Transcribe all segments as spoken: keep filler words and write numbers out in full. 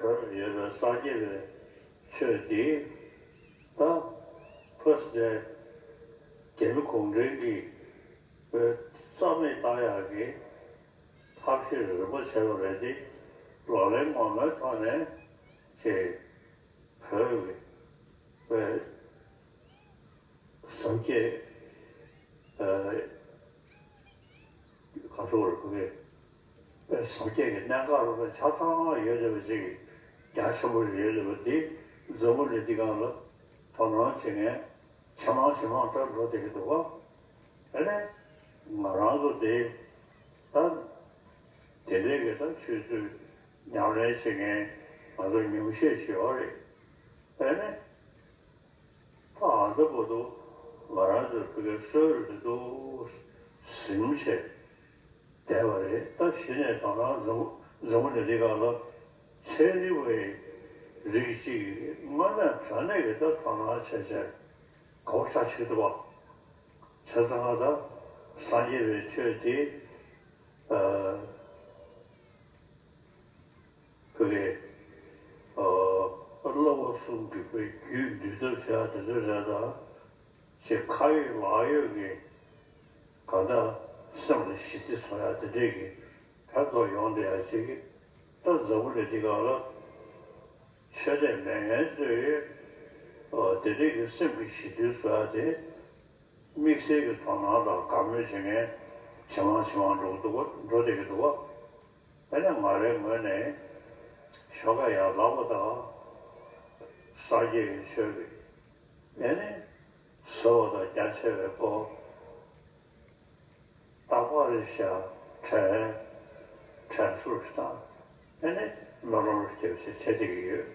གར་ཡོད་པའི་སངས་རྒྱས་པའི་ཆོས་འདི་ད་ཕར་ཚུར་རྒྱ་མི་གུང་ཁྲན་གྱིས་རྩ་མེད་བཏང་ཡག་གི་ཐབས་ཤེས་རིམ་པ་བྱས་པ་རེད་དེ། ལག་ལེན་ངོ་མའི་ཐོག་ནས་ཅིག་བོད་ཀྱི་སངས་རྒྱས་ཨ་ག་ཚོད་རེད་ཁོ་གི་སངས་རྒྱས་ཀྱི་གནད་འགག་རུ་ཆ་ཚང་ཡོད་བསྡད་པ་ཅིག་རྒྱ་ཆེན་པོ་ཡོད་བསྡད་པ་འདི་འཛམ་བུ་གླིང་འདི་སྒང་ལ་དོ་སྣང་བྱེད་མཁན་ཇེ་མང་ཇེ་མང་དུ་འགྲོ་བསྡད་ཀྱི་འདུག་ག་ཨ་ནི་ང་རང་ཚོ་དེ་ད་དེ་འདྲའི་གི་ད་ཆོས་ཚུལ་ཉམས་ལེན་བྱེད་མཁན་ང་ཚོ་ཉུང་ཤས་ཤིག་ཡོད་རེད། ཨ་ནི། ད་ཨ་ད་བར་དུ་ང་རང་ཚོའི་བོད་སྐད་སྲོལ་རེད་འདུག་ཟིན་བྱས་བསྡད་པ་རེད། ད་གཞི་ནས་དོ་སྣང་འཛམ་འཛམ་བུ་གླིང་འདི་སྒང་ལ་ཚན་རིག་པའི་རིགས་གཅིག་གིས་དངོས་གནས་དྲང་གནས་ཀྱི་ད་དོ་སྣང་བྱས་བྱས་དགའ་པོ་ཞེ་དྲག་བྱེད་ཀྱི་འདུག་བ། བྱས་ཙང་ང་ད་སངས་རྒྱས་པའི་ཆོས་འདི་ཨ། བོད་ཀྱི་བསླབ་པ་གསུམ་གྱི་བོད་རྒྱུད་འདུལ་ཐབས་བྱ་དེ་ཚོའི་རེ་དང་ཞེས་ཁ་ཡོད་ལག་ཡོད་ཀྱི་གང་ལྟར་སེམས་ལ་ཞི་བདེ་བཟོ་ཡག་དེ་འདྲས་ཀྱི་ཕན་ཐོགས་ཡོང་བསྡད་ཡག་ཅིག་གི་ད་འཛམ་བུ་གླིང་འདི་སྒང་ལ་ཆོས་དད་མེད་མཁན་ཚོས་དེ་འདྲས་ཀྱི་སེམས་ཀྱི་ཞི་བདེ་བཟོ་ཡག་དེ། དམིགས་བསལ་གྱི་དོ་སྣང་དང་དགའ་མོས་བྱེད་མཁན་ཇེ་མང་ཇེ་མང་འགྲོ་གི་འདུག་ག་འགྲོ་བསྡད་ཀྱི་འདུག་ག་ཨ་ནི་ང་རའི་ངོས་ནས་ཞོགས་ཀ་ཡར་ལངས་པ་དང་སངས་རྒྱས་ཀྱི་ཆོས་ཀྱི་ཨ་ནི་ཟེར་བ་དང་རྒྱ་ཆེ་བའི་སྐོར་རྟག་པར་ཞག་དྲན་དྲན་གསོ་ཞིག་དང་ཨ་ནི་སྨོན་ལམ་སྐྱེ་བ་ཞིག་བྱེད་བསྡད་ཀྱི་ཡོད།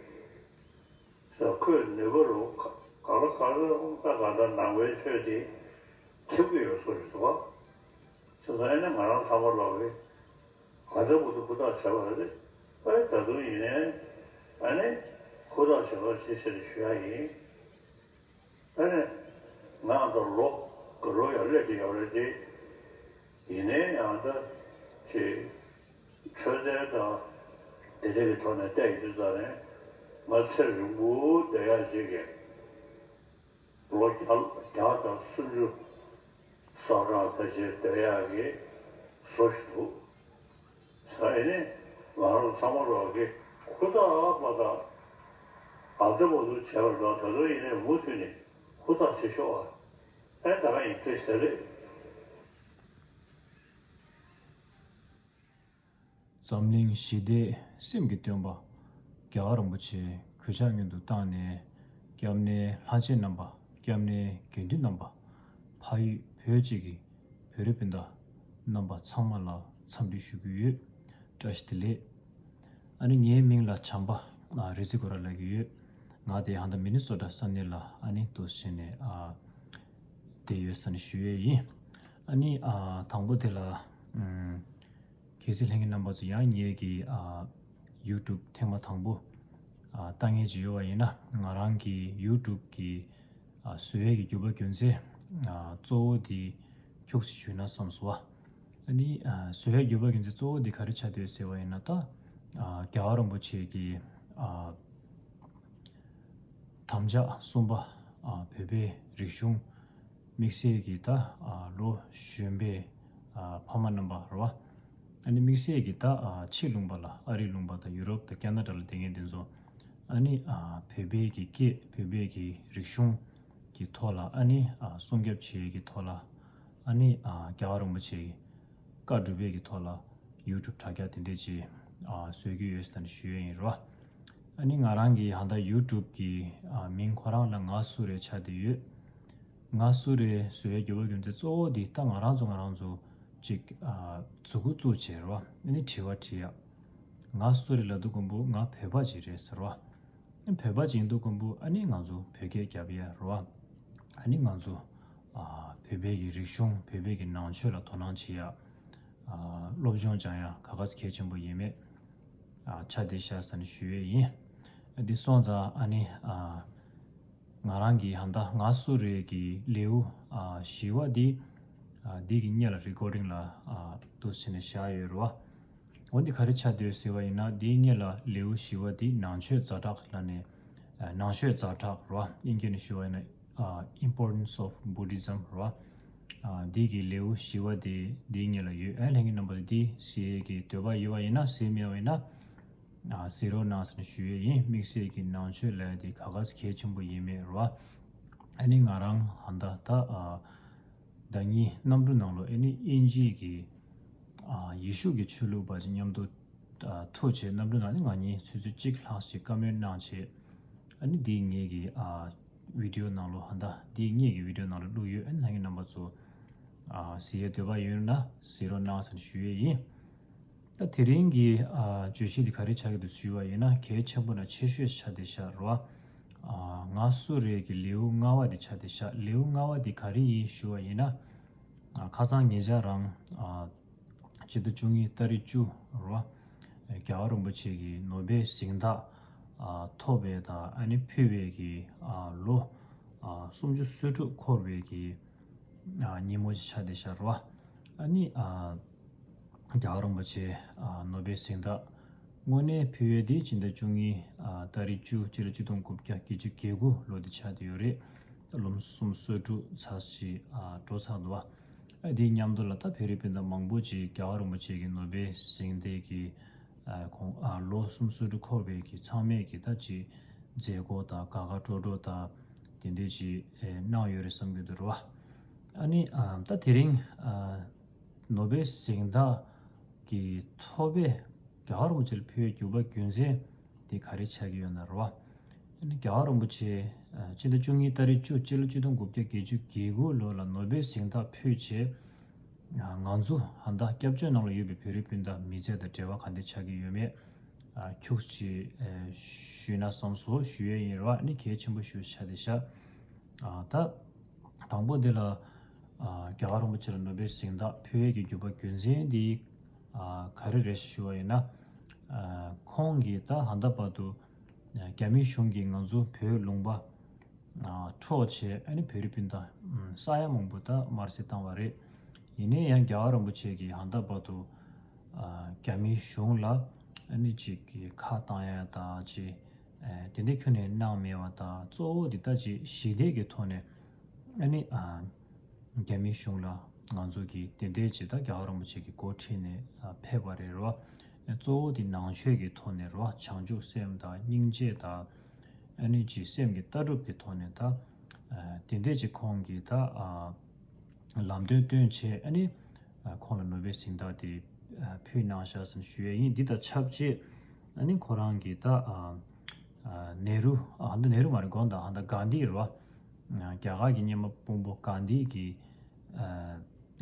ས་ཁོས་ནུས་པ་རུ་ག་ལ་ག་ལ་ད་ག་ད་ནང་པའི་ཆོས་དེ་ཐེབས་ཀྱི་ཡོད་བཟོ་ཞིག་འདུག་བ། ས་ས་ཨ་ནི་ང་རང་ཚང་མ་ལོག་གི་ག་ད་འུ་ཚོ་ཧུར་ཐག་བྱས་པ་རེད། ཨ་ད་དུང་ཡིན་ནའི་ཨ་ནི་ཧུར་ཐག་བྱེད་རོགས་བྱེད་ཟེར་ཞུ་ཡ་ཡིན། ཨ་ནི་ང་ད་ལོ་ག་ལོ་ཡར་སླེབས་ཀྱི་ཡོད་རེད་དེ། ཡིན་ནའི་ཡང་ད་ཅིག་འཕྲོད་བསྟེན་དང་དེ་འདྲ་གི་ཐོག་ནས་བལྟས་ཡོང་དུས་ཙང་ནས་ང་ཚེ་རིང་པོ་སྡོད་ཡག་ཅིག་གི་ལོ་བརྒྱ་བརྒྱ་དང་སུམ་ཅུ་སོ་གྲངས་ཕལ་ཆེར་སྡོད་ཡག་གི་བཟོ་ཞིག་འདུག་ས་ཨེ་ནས་ང་རང་ཚང་མ་ལོག་གི་ཧུར་ཐག་མ་ཐག་ཨ་འདྲ་པོ་འདུག་བྱས་པ་དང་ད་དུང་ཡིན་ནའི་མུ་མཐུད་ནས་ཧུར་ཐག་བྱེད་ཤོག་ཨ། ཨེ་ད་ག་ཡིན་ཏེ་ཟེར་རེད། འཛམ་གླིང་ཞི་བདེའི་སེམས་ཀྱི་སྟོན་པ་རྒྱལ་བ་རིན་པོ་ཆེ་གུས་ཕྱག་སྔོན་དུ་བཏང་ནས་སྐྱབས་གནས་ལྷ་ཆེན་རྣམ་པ་སྐྱབས་གནས་དགེ་འདུན་རྣམ་པ་ཕ་ཡུལ་བོད་གཅིག་གི་བོད་རིགས་སྤུན་ཟླ་རྣམ་པ་ཚང་མ་ལ་འཚམས་འདྲི་ཞུ་གི་ཡོད། བཀྲ་ཤིས་བདེ་ལེགས། ཨ་ནི་ངའི་མིང་ལ་བྱམས་པ་ཨ་རི་ཛི་གོ་ར་ལབ་ཀྱི་ཡོད། ང་དེ་ཧན་ད་མི་ནི་སོ་ཊ་ས་གནས་ལ་ཨ་ནི་འདུག་བྱས་ནས་ཨ་བསྡད་ཡོད་ཟེར་ནས་ཞུ་ཡས་ཡིན། ཨ་ནི་ཨ་དང་པོ་དེ་ལ་ཨམ་གལ་སྲིད་ལྷན་རྒྱས་རྣམ་པ་ཚོ་ཡང་ངེད་ཀྱི་ཨ་ཡུ་ཊུབ་ཐེངས་མ་དང་པོ་ཨ་ལྟ་མཁན་ཅིག་ཡོད་པ་ཡིན་ན་ང་རང་གི་ཡུ་ཊུབ་ཀྱི་ཨ་བཟོ་ཡས་ཀྱི་རྒྱུ་བ་རྒྱུ་མཚན་ཨ་གཙོ་བོ་དེ་ཁྱུག་ཅིག་ཞུས་ན་བསམ་སོང་བ། ཨ་ནི་ཨ་བཟོ་ཡས་རྒྱུ་བ་རྒྱུ་མཚན་གཙོ་བོ་དེ་ག་རེ་ཆགས་འདུག་ཟེར་བ་ཡིན་ན་ད་ཨ་རྒྱལ་བ་རིན་པོ་ཆེ་གི་ཨ་དམ་བཅའ་གསུམ་པ་ཨ་བོད་པའི་རིག་གཞུང་དམིགས་བསལ་གྱི་ད་ཨ་ལོ་གཞོན་པའི་ཨ་ཕ་མ་རྣམ་པ་རེད་བ། ཨ་ནི་དམིགས་བསལ་གྱི་ད་ཨ་ཕྱི་ལུང་པ་ལ་ཨ་རིའི་ལུང་པ་དང་ཡུ་རོབ་དང་ཁེ་ན་ཌ་ལ་བསྡད་མཁན་དེ་ཚོ་ཨ་ནི་ཨ་བོད་པའི་གི་སྐད་བོད་པའི་གི་རིག་གཞུང་གི་ཐོག་ལ་ཨ་ནི་ཨ་སྲུང་སྐྱོབ་བྱེད་ཡས་ཀྱི་ཐོག་ལ་ཨ་ནི་ཨ་རྒྱལ་བ་རིན་པོ་ཆེ་གི་བཀའ་སྒྲུབ་པའི་གི་ཐོག་ལ་ཡུ་ཊུབ་དྲ་རྒྱ་དེ་འདྲས་ཅིག་ཨ་བཟོ་གི་ཡོད་ཟེར་ནས་ཞུ་ཡས་ཡིན་རོ། ཨ་ནི་ང་རང་གི་ཧ་ད་ཡུ་ཊུབ་གི་ཨ་མིང་ཁོ་རང་ལ་ང་སུ་རེད་ཆགས་བསྡད་ཡོད། ང་སུ་རེད་བཟོ་ཡས་རྒྱུ་བ་རྒྱུ་མཚན་གཙོ་བོ་འདི་ད་ང་རང་ཚོ་ང་རང་ཚོ་ཅིག་ཨ་མཛུབ་གུ་བཙུགས་བྱས་རོ། ཨ་ནི་དྲི་བ་དྲི་ཡ། ང་སུ་རེད་ལབ་དུས་ཀོན་པོ་ང་བོད་པ་ཅིག་རེད་ཟེར་བ། བོད་པ་ཅིག་ཡིན་དུས་ཀོན་པོ་ཨ་ནི་ང་ཚོ་བོད་སྐད་རྒྱབ་ཡ་རེད་བ། ཨ་ནི་ང་ཚོ་ཨ་བོད་པའི་གི་རིག་གཞུང་བོད་པའི་གི་ནང་ཆོས་ལ་དོ་སྣང་བྱེད་ཡ། ཨ་སློབ་སྦྱོང་སྦྱང་ཡ་ག་ག་ཚོད་གལ་ཆེན་པོ་ཡིན་མེད་ཨ་ཆ་དེ་ཤ་ཟ་ནས་ཞུ་ཡས་ཡིན། འདི་སོང་ཙང་ཨ་ནི་ཨ་ང་རང་གི་ཧ་ད་ང་སུ་རེད་གི་ལེའུ་ཨ་བཞི་བ་འདི་ཨ་འདི་གི་སྔོན་ལ་རི་ཀོར་ཌིང་ལ་ཨ་འདུག་སེ་བྱས་ནས་བཞག་ཡོད་རེད་བ། འོ་འདི་ག་རེ་ཆགས་འདུག་ཟེར་བ་ཡིན་ན། འདིའི་སྔོན་ལ་ལེའུ་བཞི་པ་འདི་ནང་ཆོས་ཛ་དྲག་ལབ་ནས། ཨ་ནང་ཆོས་ཛ་དྲག་རེད་བ། དབྱིན་སྐད་ནས་ཞུ་བ་ཡིན་ན། ཨ་Importance of Buddhism རེད་བ། ཨ་འདི་གི་ལེའུ་བཞི་པ་འདི་འདིའི་སྔོན་ལ་ཡོད། ཨ་ལྷན་རྒྱས་རྣམ་པ་ཚོ་འདི་གཟིགས་ཡས་ཀྱི་འདོད་པ་ཡོད་པ་ཡིན་ན། གཟིགས་མེད་པ་ཡིན་ན། ཨ་གཟིགས་རོགས་གནང་ཟེར་ནས་ཞུ་ཡས་ཡིན། དམིགས་བསལ་གྱི་ནང་ཆོས་ལབ་ཡས་འདི་ག་ག་ས་གལ་ཆེན་པོ་ཡིན་མེད་རེད་བ། ཨ་ནི་ང་རང་ཧ་ད་ད་ཨ་ཟླ་ཉིན་གནམ་གྲུ་ནང་ལོགས་ཨ་ནི་དབྱིན་ཇིའི་གི་ཨ་ཡེ་ཤུ་གི་ཆོས་ལུགས་པ་ཅིག་མཉམ་དུ་ཨ་ཐུག་བྱས། གནམ་གྲུ་ནང་ནས་ང་གཉིས་ཆུ་ཚོད་གཅིག་ལྷག་ཅིག་བཀའ་མོལ་གནང་བྱས། ཨ་ནི་འདི་ངེད་ཀྱི་ཨ་བི་ཌི་ཡོ་ནང་ལོགས་ཧ་ད་འདི་ངེད་ཀྱི་བི་ཌི་ཡོ་ནང་ལོགས་བླུགས་ཡོད། ཨ་ནི་ལྷན་རྒྱས་རྣམ་པ་ཚོ་ཨ་གཟིགས་ཡས་འདོད་པ་ཡོད་ན་གཟིགས་རོགས་གནང་ཟེར་ནས་ཞུ་ཡས་ཡིན། ད་དེ་རིང་གི་ཨ་བརྗོད་གཞི་འདི་ག་རེ་ཆགས་ཀྱི་འདུག་ཞུས་པ་ཡིན་ན། གལ་ཆེན་པོ་ན་ཆེ་ཤོས་ཆགས་བསྡད་ཤག་རེད་བ། ཨ་ང་སུ་རེད་ཀྱི་ལེའུ་ལྔ་པ་འདི་ཆགས་བསྡད་ཤག་ལེའུ་ལྔ་པ་འདི་ག་རེ་ཡིན་ཞུ་བ་ཡིན་ན། ཨ་ཁ་སང་ཉེ་ཆར་རང་ཨ་སྤྱི་ཟླ་བཅུ་གཉིས་ཏ་རིག་བཅུ་རེད་བ། རྒྱལ་བ་རིན་པོ་ཆེ་གིས་ནོ་བེལ་གཟེངས་རྟགས་ཨ་ཐོབ་པའི་དང་། ཨ་ནི་ཕུལ་བའི་གི་ཨ་ལོ་ཨ་སུམ་ཅུ་སོ་དྲུག་འཁོར་བའི་གི་ཨ་ཉིན་མོ་ཞིག་ཆགས་བསྡད་ཤག་རེད་བ། ཨ་ནི་ཨ་རྒྱལ་བ་རིན་པོ་ཆེ་ཨ་ནོ་བེལ་གཟེངས་རྟགས་དངོས་གནས་ཕུལ་ཡས་དེ་སྤྱི་ཟླ་བཅུ་གཉིས་ཨ་ཏ་རིག་བཅུ་སྤྱི་ལོ་གཅིག་སྟོང་དགུ་བརྒྱ་བརྒྱད་ཅུ་གྱ་དགུ་ལོ་དེ་ཆགས་བསྡད་ཡོད་རེད། ལོ་སུམ་ཅུ་སོ་དྲུག་ཚར་ཞིག་ཨ་འགྲོ་ཚར་འདུག་བ། ཨ་དེའི་མཉམ་དུ་ལ་ད་བོད་རིགས་སྤུན་ཟླ་མང་པོ་ཅིག་རྒྱལ་བ་རིན་པོ་ཆེ་གི་ནོ་བེལ་གཟེངས་རྟགས་ཀྱི་ཨ་ཁོང་ཨ་ལོ་སུམ་ཅུ་སོ་དྲུག་འཁོར་བའི་གི་ཚང་མས་ཀྱི་ད་ཅིག་མཛད་སྒོ་དང་དགའ་དགའ་སྤྲོ་སྤྲོ་དང་དེ་འདྲས་ཅིག་ཨེ་གནང་ཡོད་རེད་བསམ་གྱི་འདུག་རེད་བ། ཨ་ནི་ཨ་ད་དེ་རིང་ཨ་ནོ་བེལ་གཟེངས་རྟགས་ཀྱི་ཐོབ་པའི་རྒྱལ་བ་རིན་པོ་ཆེ་ལ་ཕུལ་བའི་རྒྱུ་བ་རྒྱུ་མཚན་དེ་ག་རེ་ཆགས་ཀྱི་ཡོད་ན་རེད་བ། ཨ་ནི་རྒྱལ་བ་རིན་པོ་ཆེ་ཨ་སྤྱི་ཟླ་བཅུ་གཉིས་ཏ་རིག་བཅུ་སྤྱི་ལོ་གཅིག་སྟོང་དགུ་བརྒྱ་བརྒྱད་ཅུ་གྱ་དགུ་ལོ་ལ་ནོ་བེལ་གཟེངས་རྟགས་ཕུལ་བྱས། ང་ཚོ་ཧ་ད་སྐྱབས་བཅོལ་ནང་ལ་ཡོད་པའི་བོད་རིགས་སྤུན་ཟླ་མི་ཚེ་དང་འབྲེལ་བ་ག་འདྲ་ཆགས་ཀྱི་ཡོད་མེད་ཨ་ཁྱུག་ཅིག་ཨ་ཞུས་ན་བསམ་སོང་། ཞུ་ཡས་ཡིན་རེད་བ། ཨ་ནི་གལ་ཆེན་པོ་ཞེ་པོ་ཆགས་བསྡད་ཤག་ཨ་ད་དང་པོ་འདི་ལ་ཨ་རྒྱལ་བ་རིན་པོ་ཆེ་ལ་ནོ་བེལ་གཟེངས་རྟགས་ཕུལ་ཡས་ཀྱི་རྒྱུ་བ་རྒྱུ་མཚན་འདི་ཨ་ག་རེ་རེད་ཞུ་བ་ཡིན་ན། ཨ་ཁོང་གིས་ད་ཧ་ད་བར་དུ་ཨ་རྒྱ་མིའི་གཞུང་གིས་ང་ཚོ་བོད་ལུང་པ་ཨ་འཕྲོག་བྱས། ཨ་ནི་བོད་རིགས་སྤུན་ཟླ་ཨམ་ས་ཡ་མང་པོ་ད་དམར་གསོད་བཏང་བ་རེད། ཡིན་ནའི་ཡང་རྒྱལ་བ་རིན་པོ་ཆེ་གིས་ཧ་ད་བར་དུ་ཨ་རྒྱ་མིའི་གཞུང་ལ་ཨ་ནི་ཅིག་གི་ཁ་བཏང་ཡ་དང་ཅིག་ཨ་དེ་འདྲ་ཁྱོན་ནས་གནང་མེད་པ་དང་། གཙོ་བོ་འདི་ད་ཅིག་ཞི་བདེ་གི་ཐོག་ནས་ཨ་ནི་ཨ་རྒྱ་མིའི་གཞུང་ལ་ང་ཚོ་གིས་དེ་འདྲའི་ཅིག་ད་རྒྱལ་བ་རིན་པོ་ཆེ་གི་འགོ་ཁྲིད་ནས་ཨ་ཕེབས་པ་རེད་རོ། གཙོ་བོ་དེ་ནང་ཆོས་ཀྱི་ཐོག་ནས་རོ། བྱང་ཆུབ་སེམས་དང་སྙིང་རྗེ་དང་ཨ་ནི་ཅིག་སེམས་ཀྱི་ལྟ་གྲུབ་ཀྱི་ཐོག་ནས་ད་ཨ་དེ་འདྲའི་ཅིག་ཁོང་གིས་ད་ཨ་ལམ་སྟོན་སྟོན་བྱས། ཨ་ནི་ཨ་ཁོང་ལ་ནོ་བེལ་གཟེངས་རྟགས་དེ་ཨ་ཕུལ་གནང་ཤག་ཟེར་ནས་ཞུ་ཡས་ཡིན། འདི་དང་ཆབས་ཅིག་ཨ་ནི་ཁོ་རང་གིས་ད་ཨ་ཨ་ནེ་རུ་ཨ་ཧ་ད་ནེ་རུ་མ་རེད། དགོངས་དག་ཧ་ད་གྷན་དྷི་རོ། ཨ་རྒྱ་གར་གྱི་སྔོན་མ་དཔོན་པོ་གྷན་དྷི་གི་ཨ་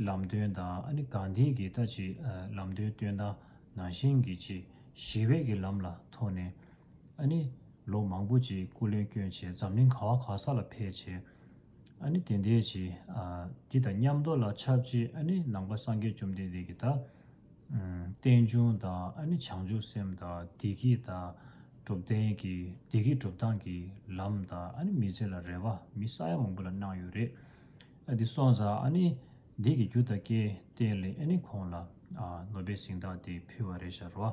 ལམ་སྟོན་དང་། ཨ་ནི་གྷན་དྷི་གི་ད་ཅིག་ཨ་ལམ་སྟོན་སྟོན་སྟངས་ནང་བཞིན་གྱི་ཅིག་ཞི་བའི་གི་ལམ་ལ་ཐོག་ནས་ཨ་ནི་ལོ་མང་པོ་ཅིག་སྐུ་ལས་བསྐྱོན་བྱས། འཛམ་གླིང་ག་བ་ག་ས་ལ་ཕེབས་བྱས། ཨ་ནི་དེ་འདྲའི་ཅིག་ཨ་འདི་དང་མཉམ་དུ་ལ་ཆབས་ཅིག་ཨ་ནི་ནང་པ་སངས་རྒྱས་བཅོམ་ལྡན་འདས་ཀྱི་ད་ཨམ་རྟེན་འབྱུང་དང་། ཨ་ནི་བྱང་ཆུབ་སེམས་དང་། བདེ་སྐྱིད་དང་། སྒྲུབ་ལྡན་གྱི་བདེ་སྐྱིད་སྒྲུབ་སྟངས་ཀྱི་ལམ་དང་། ཨ་ནི་མི་ཚེ་ལ་རེ་བ་མི་ས་ཡ་མང་པོ་ལ་གནང་ཡོད་རེད། ཨ་འདི་སོང་ཙང་ཨ་ནི་འདི་གི་རྒྱུ་དང་རྐྱེན་བརྟེན་ལས་ཨ་ནི་ཁོང་ལ་ཨ་ནོ་བེལ་གཟེངས་རྟགས་དེ་ཕུལ་བ་རེད་ཤག་རོ།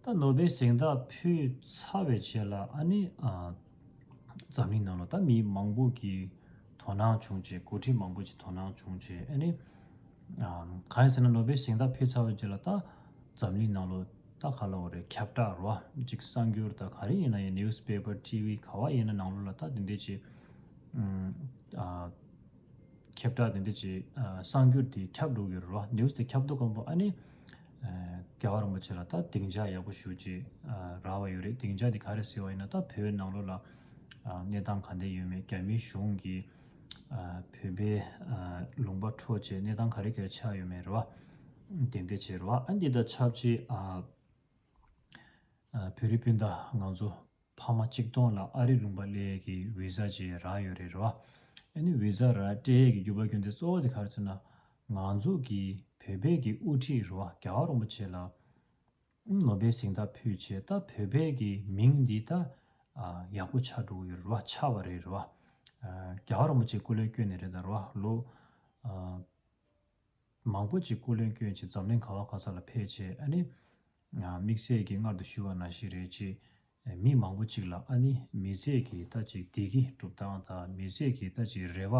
ད་ནོ་བེལ་གཟེངས་རྟགས་ཕུལ་ཚར་བའི་རྗེས་ལ་ཨ་ནི་ཨ་འཛམ་གླིང་ནང་ལ་ད་མི་མང་པོ་གིས་དོ་སྣང་བྱུང་བྱས། འགོ་ཁྲིད་མང་པོ་ཅིག་དོ་སྣང་བྱུང་བྱས། ཨ་ནི་ཨ་གང་ཡིན་ཟེར་ན་ནོ་བེལ་གཟེངས་རྟགས་ཕུལ་ཚར་བའི་རྗེས་ལ་ད་འཛམ་གླིང་ནང་ལ་ད་ག་ལབ་དགོས་རེད། ཁྱབ་བསྒྲགས་རོ། ཅིག་གསར་འགྱུར་ད་ག་རེ་ཡིན་ན་ཡང་ནིའུ་སི་པེ་པར་ཊི་ཝི་ག་བ་ཡིན་ན་ནང་ལོགས་ལ་ད་དེ་འདྲས་ཅིག་ཨ་ཁྱབ་བསྒྲགས་དེ་འདྲ་ཅིག་ཨ་གསར་འགྱུར་དེ་ཁྱབ་འགྲོ་གི་རེད་བ། ནིའུ་སི་དེ་ཁྱབ་འགྲོ་གོང་པོ་ཨ་ནི་ཨ་རྒྱལ་བ་རིན་པོ་ཆེ་ལ་ད་སྡིངས་ཆ་ཡག་པོ་ཞེ་པོ་ཅིག་ཨ་རག་པ་ཡོད་རེད། སྡིངས་ཆ་དེ་ག་རེ་ཟེར་བ་ཡིན་ན། ད་བོད་ནང་ལོགས་ལ་ཨ་གནས་སྟངས་ག་འདྲ་ཡོད་མེད། རྒྱ་མིའི་གཞུང་གིས་ཨ་བོད་པའི་ཨ་ལུང་པ་འཕྲོག་བྱས་གནས་སྟངས་ག་རེ་ག་རེ་ཆགས་ཡོད་མེད་རེད་བ། དེ་འདྲ་བྱས་རེད་བ། ཨ་འདི་དང་ཆབས་ཅིག་ཨ་ཨ་བོད་རིགས་སྤུན་ཟླ་ང་ཚོ་ཕ་མ་གཅིག་སྟོང་ལ་ཨ་རི་ལུང་པ་སླེབས་ཡས་ཀྱི་བི་ཟ་ཅིག་རག་ཡོད་རེད་རོ། ཨ་ནི་བི་ཟ་རག་སྤྲད་ཡས་ཀྱི་རྒྱུ་བ་རྒྱུ་མཚན་གཙོ་བོ་དེ་ག་རེ་ཟེར་ན། ང་ཚོ་གི་བོད་པའི་གི་དབུ་ཁྲིད་རོ། རྒྱལ་བ་རིན་པོ་ཆེ་ལ་ནོ་བེལ་གཟེངས་རྟགས་ཕུལ་བྱས། ད་བོད་པའི་གི་མིང་འདི་ད་ཨ་ཡག་པོ་ཆགས་འགྲོ་གི་ཡོད་རེད་བ། ཆགས་པ་རེད་རོ། ཨ་རྒྱལ་བ་རིན་པོ་ཆེ་སྐུ་ལས་བསྐྱོན་ནས་རེད་ད་རོ། ལོ་ཨ་མང་པོ་ཅིག་སྐུ་ལས་བསྐྱོན་བྱས་འཛམ་གླིང་ག་བ་ག་ས་ལ་ཕེབས་བྱས། ཨ་ནི་ དམིགས་བསལ་གྱི་སྔར་དུ་ཞུ་བ་ནང་བཞིན་རེད། ཅིག་མི་མང་པོ་ཅིག་ལ་ཨ་ནི་མི་ཚེ་གི་ད་ཅིག་བདེ་སྐྱིད་སྒྲུབ་སྟངས་དང་མི་ཚེ་གི་ད་ཅིག་རེ་བ་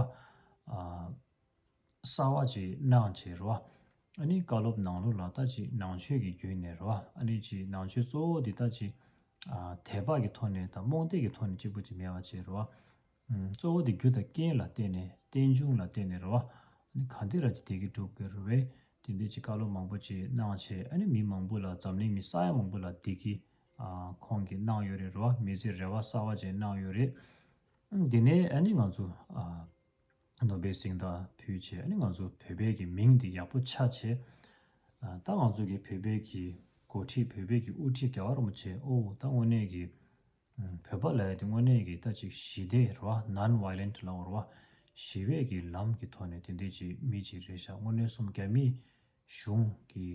གསར་བ་ཅིག་གནང་བྱས་རེད་བ། ཨ་ནི་བཀའ་སློབ་ནང་ལོགས་ལ་ད་ཅིག་ནང་ཆོས་ཀྱི་བརྒྱུད་ནས་རེད་བ། ཨ་ནི་ཅིག་ནང་ཆོས་གཙོ་བོ་འདི་ད་ཅིག་དད་པ་གི་ཐོག་ནས་དང་རྨོངས་དད་ཀྱི་ཐོག་ནས་གཅིག་པུ་ཅིག་མེད་པ་བྱས་རེད་བ། གཙོ་བོ་དེ་རྒྱུ་དང་རྐྱེན་ལ་བརྟེན་ནས་རྟེན་འབྱུང་ལ་བརྟེན་ནས་རེད་བ། ཨ་ནི་ག་འདི་ར་ཅིག་བདེ་སྐྱིད་སྒྲུབ་དགོས་རེད་བས། དེ་འདྲའི་ཅིག་བཀའ་སློབ་མང་པོ་ཅིག་གནང་བྱས། ཨ་ནི་མི་མང་པོ་ལ་འཛམ་གླིང་མི་ས་ཡ་མང་པོ་ལ་བདེ་སྐྱིད་ཁོང་གིས་གནང་ཡོད་རེད་རེད་བ། མི་ཚེ་རེ་བ་གསར་བ་ཅིག་གནང་ཡོད་རེད། དེ་ནས་ཨ་ནི་ང་ཚོ་ནོ་བེལ་གཟེངས་རྟགས་ཕུལ་བྱས། ཨ་ནི་ང་ཚོ་བོད་པའི་གི་མིང་འདི་ཡག་པོ་ཆགས་བྱས། ད་ང་ཚོ་གི་བོད་པའི་གི་འགོ་ཁྲིད་བོད་པའི་གི་དབུ་ཁྲིད་རྒྱལ་བ་རིན་པོ་ཆེ་ཨོ་ད་དངོས་གནས་གི་བོད་པ་ལབ་ཡ་དེ་དངོས་གནས་ཀྱི་ད་ཅིག་ཞི་བདེ་རེད་བ། non violent ལབ་རེད་བ། ཞི་བའི་གི་ལམ་གྱི་ཐོག་ནས་དེ་འདྲས་ཅིག་མི་ཅིག་རེད་ཤག་དངོས་གནས་སོང་རྒྱ་མིའི་གཞུང་གི་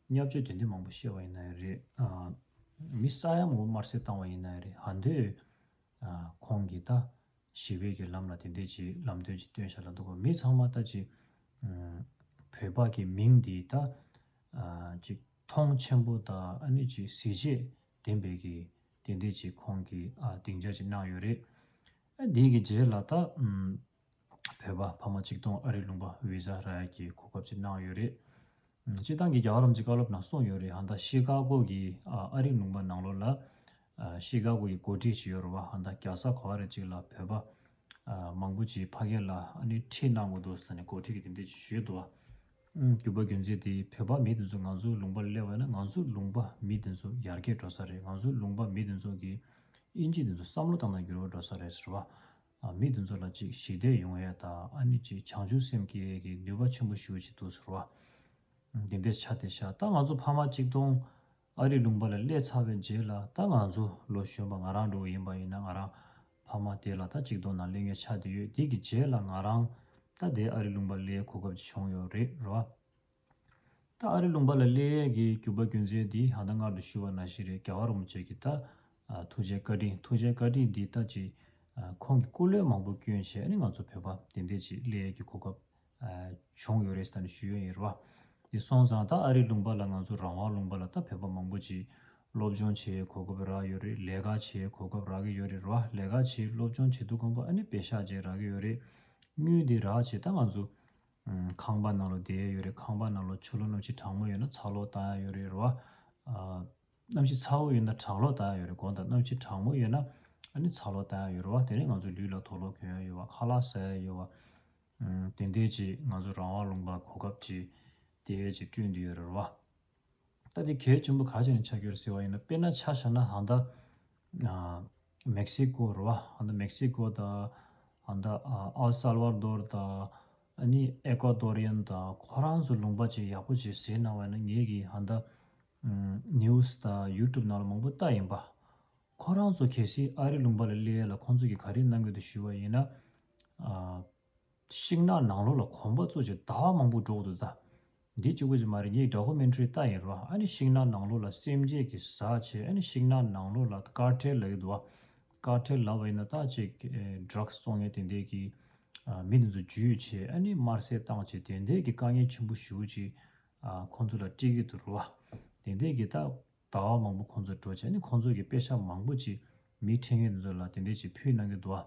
བརྙས་བཅོས་དེ་འདྲས་མང་པོ་བཤད་པ་ཡིན་ན་ཡང་རེད། མི་ས་ཡ་མང་པོ་དམར་གསོད་བཏང་བ་ཡིན་ན་ཡང་རེད། ཧ་འདོད་ཁོང་གིས་ད་ཞི་བའི་གི་ལམ་ལ་དེ་འདྲས་ཅིག་ལམ་སྟོན་ཅིག་སྟོན་ཤག་ལ་འདུག་གོ། མི་ཚང་མ་ད་ཅིག་བོད་པ་གི་མིང་འདི་ད་ཅིག་མཐོང་ཆེན་པོ་དང་ཨ་ནི་ཅིག་གཟི་བརྗིད་ལྡན་པའི་གི་དེ་འདྲས་ཅིག་ཁོང་གིས་ཨ་སྡིངས་ཆ་ཅིག་གནང་ཡོད་རེད། ཨ་འདི་གི་རྗེས་ལ་ད་ཨམ་བོད་པ་ཕ་མ་གཅིག་སྟོང་ཨ་རི་ལུང་པ་ཝི་ཟ་རག་ཡ་གི་གོ་སྐབས་ཅིག་གནང་ཡོད་རེད། ཨམ་སྤྱིར་བཏང་གི་རྒྱལ་བ་རིན་པོ་ཆེ་བཀའ་སློབ་ནང་གསུངས་ཡོད་རེད། ཧ་ད་ཤི་ཀ་གོ་གི་ཨ་ཨ་རི་ལུང་པ་ནང་ལོགས་ལ་ཨ་ཤི་ཀ་གོ་གི་འགོ་ཁྲིད་ཅིག་ཡོད་རེད་བ། ཧ་ད་རྒྱལ་ས་ག་བ་རེ་ཅིག་ལ་བོད་པ་ཨ་མང་པོ་ཅིག་ཕ་གི་ལ་ཨ་ནི་ཁྲིད་གནང་དགོས་འདུག་ཟེར་ནས་འགོ་ཁྲིད་ཀྱི་དེ་འདྲས་ཅིག་ཞུས་འདུག་བ། ཨུམ། རྒྱུ་པ་རྒྱུ་མཚན་དེ་བོད་པ་མི་དེ་ཚོ་ང་ཚོའི་ལུང་པ་སླེབས་པ་ན་ང་ཚོའི་ལུང་པ་མི་དེ་ཚོ་ཡར་རྒྱས་འགྲོ་ས་རེད། ང་ཚོའི་ལུང་པ་མི་དེ་ཚོ་གི་ཨིན་ཇི་དེ་ཚོ་བསམ་བློ་བཏང་ན་འགྱུར་བ་འགྲོ་ས་རེད་ཟེར་བ། ཨ་མི་དེ་ཚོ་ལ་ཅིག་ཞི་བདེ་ཡོང་ཡ་དང་ཨ་ནི་ཅིག་བྱང་ཆུབ་སེམས་སྐྱེ་ཡ་གི་ནུས་པ་ཆེན་པོ་ཞེ་པོ་ཅིག་འདུག་ཟེར་བ། ཨུམ། དེ་འདྲས་ཆགས་བསྡད་ཤག་ད་ང་ཚོ་ཕ་མ་གཅིག་སྟོང་ཨ་རི་ལུང་པ་ལ་སླེབས་ཚར་བའི་རྗེས་ལ་ད་ང་ཚོ་ལོ་གཞོན་པ་ང་རང་འདྲ་བོ་ཡིན་པ་ཡིན་ན་ང་རང་ཕ་མ་དེ་ལ་ད་གཅིག་སྟོང་ནང་སླེབས་མཁན་ཆགས་བསྡད་ཡོད། དེ་གི་རྗེས་ལ་ང་རང་ད་དེ་ཨ་རི་ལུང་པ་སླེབས་གོ་སྐབས་ཅིག་བྱུང་ཡོད་རེད་རོ། ད་ཨ་རི་ལུང་པ་ལ་སླེབས་ཡས་ཀྱི་རྒྱུ་པ་རྒྱུ་མཚན་འདི་ཧ་ད་སྔར་དུ་ཞུ་བ་ནང་བཞིན་རེད། རྒྱལ་བ་རིན་པོ་ཆེ་གི་ད་ཨ་ཐུགས་རྗེ་བཀའ་དྲིན། ཐུགས་རྗེ་བཀའ་དྲིན་འདི་ད་ཅིག་ཨ་ཁོང་གི་སྐུ་ལས་མང་པོ་བསྐྱོན་བྱས་ཨ་ནི་ང་ཚོ་བོད་པ་དེ་འདྲས་ཅིག་སླེབས་ཡས་ཀྱི་གོ་སྐབས་ཨ་བྱུང་ཡོད་རེད་ཟེར་ནས་ཞུ་ཡས་ཡིན་རེད་བ། དེ་སོང་ཙང་ད་ཨ་རི་ལུང་པ་ལ་ང་ཚོ་རང་དབང་ལུང་པ་ལ་ད་བོད་པ་མང་པོ་ཅིག་སློབ་སྦྱོང་བྱེད་ཡས་གོ་སྐབས་རག་ཡོད་རེད། ལས་ཀ་བྱེད་ཡས་གོ་སྐབས་རག་གི་ཡོད་རེད་རེད་བ། ལས་ཀ་བྱེད་སློབ་སྦྱོང་བྱེད་དུས་སྒང་པ་ཨ་ནི་པེ་ཤག་ཅིག་རག་གི་ཡོད་རེད། དངུལ་འདི་རག་བྱས་ད་ང་ཚོ་ཁང་པ་ནང་ལོགས་བསྡད་ཡས་ཡོད་རེད། ཁང་པ་ནང་ལོགས་ཕྱི་ལོགས་གནམ་གཤིས་གྲང་མོ་ཡོད་ན་ཚ་གློག་བཏང་ཡས་ཡོད་རེད་རེད་བ། ཨ་གནམ་གཤིས་ཚ་བོ་ཡོད་ན་གྲང་གློག་བཏང་ཡས་ཡོད་རེད། དགོངས་དག་གནམ་གཤིས་གྲང་མོ་ཡོད་ན་ཨ་ནི་ཚ་གློག་བཏང་ཡས་ཡོད་རེད་བ། དེ་ནས་ང་ཚོ་ལུས་ལ་དུག་ལོག་གྱོན་ཡས་ཡོད་བ། ཁ་ལག་ཟ་ཡས་ཡོད་བ། ཨམ་དེ་འདྲས་ཅིག་ང་ཚོ་རང་དབང་ལུང་པ་གོ་སྐབས་ཅིག་དེ་ཅིག་བསྐྲུན་བསྡད་ཡོད་རེད་བ། ད་དེ་གལ་ཆེན་པོ་ག་ཅིག་ནས་ཆགས་ཀྱི་ཡོད་རེད་ཟེར་བ་ཡིན་ན། དཔེར་ན་ཆ་བཞག་ན་ཧ་ད་ཨ་མེག་སི་ཀོ་རེད་བ། ཧ་ད་མེག་སི་ཀོ་དང་ཧ་ད་ཨ་ཨལ་སལ་ཝ་དོར་དང་ཨ་ནི་ཨེ་ཀོ་དོ་རི་ཡན་དང་ཁོ་རང་ཚོ་ལུང་པ་ཅིག་ཡག་པོ་ཅིག་གཟིགས་གནང་བ་ཡིན་ན། ངེད་ཀྱིས་ཧ་ད་ཨམ་ནིའུ་སི་དང་ཡུ་ཊུབ་ནང་ལ་མང་པོ་ལྟ་ཡིན་པ། ཁོ་རང་ཚོ་གལ་སྲིད་ཨ་རི་ལུང་པ་ལ་སླེབས་ཡས་ལ་ཁོང་ཚོ་གིས་ག་རེ་གནང་གི་འདུག་ཞུ་བ་ཡིན་ན། ཨ་ཤིང་ནགས་ནང་ལོགས་ལ་གོམ་པ་བཙུགས་བྱས་ཟླ་བ་མང་པོ་འགྲོ་གི་འདུག་ད་འདི་གཅིག་པོ་ཅིག་མ་རེད། ངས་ཌོ་ཀུ་མེན་ཊ་རི་ལྟ་ཡིན་རོ། ཨ་ནི་ཤིང་ནགས་ནང་ལོགས་ལ་སེམས་ཅན་གྱིས་ཟ་བྱས། ཨ་ནི་ཤིང་ནགས་ནང་ལོགས་ལ་ཀར་ཊེལ་ལབ་ཀྱི་འདུག་བ། ཀར་ཊེལ་ལབ་པ་ཡིན་ན་ད་ཅིག་ཌྲག་སི་བཙོང་མཁན་དེ་འདྲས་ཀྱིས་ཨ་མི་དེ་ཚོ་འཇུས་བྱས། ཨ་ནི་དམར་གསོད་བཏང་བྱས་དེ་འདྲས་ཀྱི་དཀའ་ངལ་ཆེན་པོ་ཞེ་པོ་ཅིག་ཨ་ཁོང་ཚོ་ལ་སྤྲད་ཀྱི་འདུག་རོ། དེ་འདྲས་ཀྱི་ད་ཟླ་བ་མང་པོ་ཁོང་ཚོ་འགྲོ་བྱས་ནས་ཁོང་ཚོ་གི་པེ་ཤག་མང་པོ་ཅིག་མི་ཁྲིད་མཁན་དེ་ཚོ་ལ་དེ་འདྲས་ཅིག་ཕུལ་གནང་གི་འདུག་བ།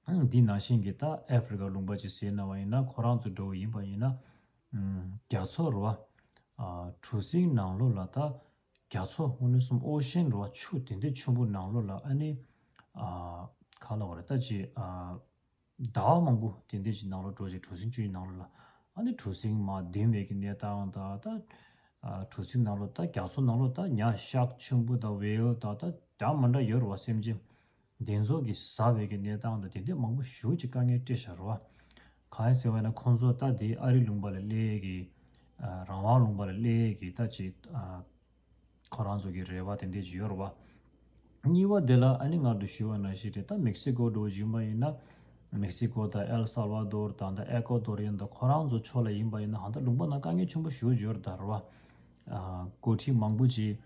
ཨང་། འདི་ནང་བཞིན་གྱི་ད་ཨ་ཧྥི་རི་ཀ་ལུང་པ་ཅིག་ཟེར་གནང་བ་ཡིན་ན། ཁོ་རང་ཚོ་འདྲ་བོ་ཡིན་པ་ཡིན་ན། ཨང་། རྒྱ་མཚོ་རེད་བ། ཨ་གྲུ་གཟིངས་ནང་ལོགས་ལ་ད་རྒྱ་མཚོ་དངོས་གནས་སོང་ཨོ་ཤན་རེད་བ། ཆུ་དེ་འདྲས་ཆེན་པོ་ནང་ལོགས་ལ་ཨ་ནི་ཨ་ག་ལབ་དགོས་རེད། ད་ཅིག་ཨ་ཟླ་བ་མང་པོ་དེ་འདྲས་ཅིག་ནང་ལོགས་འགྲོ་བྱས་གྲུ་གཟིངས་ཆུའི་ནང་ལོགས་ལ་ཨ་ནི་གྲུ་གཟིངས་མར་ལྡིང་བའི་གི་གནས་སྟངས་དང་། ད་ཨ་གྲུ་གཟིངས་ནང་ལོགས། ད་རྒྱ་མཚོ་ནང་ལོགས་ད་ཉ་ཤག་ཆེན་པོ་དང་ཝེལ་དང་། ད་འདྲ་མི་འདྲ་ཡོད་རེད་བ། སེམས་ཅན་དེ་ཚོ་གིས་ཟ་བའི་གི་གནས་སྟངས་དང་དེ་འདྲས་མང་པོ་ཞེ་པོ་ཅིག་དཀའ་ངལ་སྤྲད་བཞག་རེད་བ། གང་ཡིན་ཟེར་བ་ཡིན་ན་ཁོང་ཚོ་ད་དེ་ཨ་རི་ལུང་པ་ལ་སླེབས་ཡས་ཀྱི་ཨ་རང་དབང་ལུང་པ་ལ་སླེབས་ཡས་ཀྱི་ད་ཅིག་ཨ་ཁོ་རང་ཚོ་གི་རེ་བ་དེ་འདྲས་ཅིག་ཡོད་རེད་བ། གཉིས་པ་དེ་ལ་ཨ་ནི་སྔར་དུ་ཞུས་པ་ནང་བཞིན་རེད། ད་མེག་སི་ཀོ་འདྲ་བོ་ཞིག་ཡིན་པ་ཡིན་ན། མེག་སི་ཀོ་དང་ཨེལ་སལ་ཝ་དོར་དང་། ད་ཨེ་ཀོ་དོ་རི་ཡན་དང་ཁོ་རང་ཚོ་ཕྱོགས་ལ་ཡིན་པ་ཡིན་ན། ཧ་ད་ལུང་པ་ནང་དཀའ་ངལ་ཆེན་པོ་ཞེ་པོ་ཡོད་རེད་ད་རེད་བ། ཨ་འགོ་ཁྲིད་མང་པོ་ཅིག་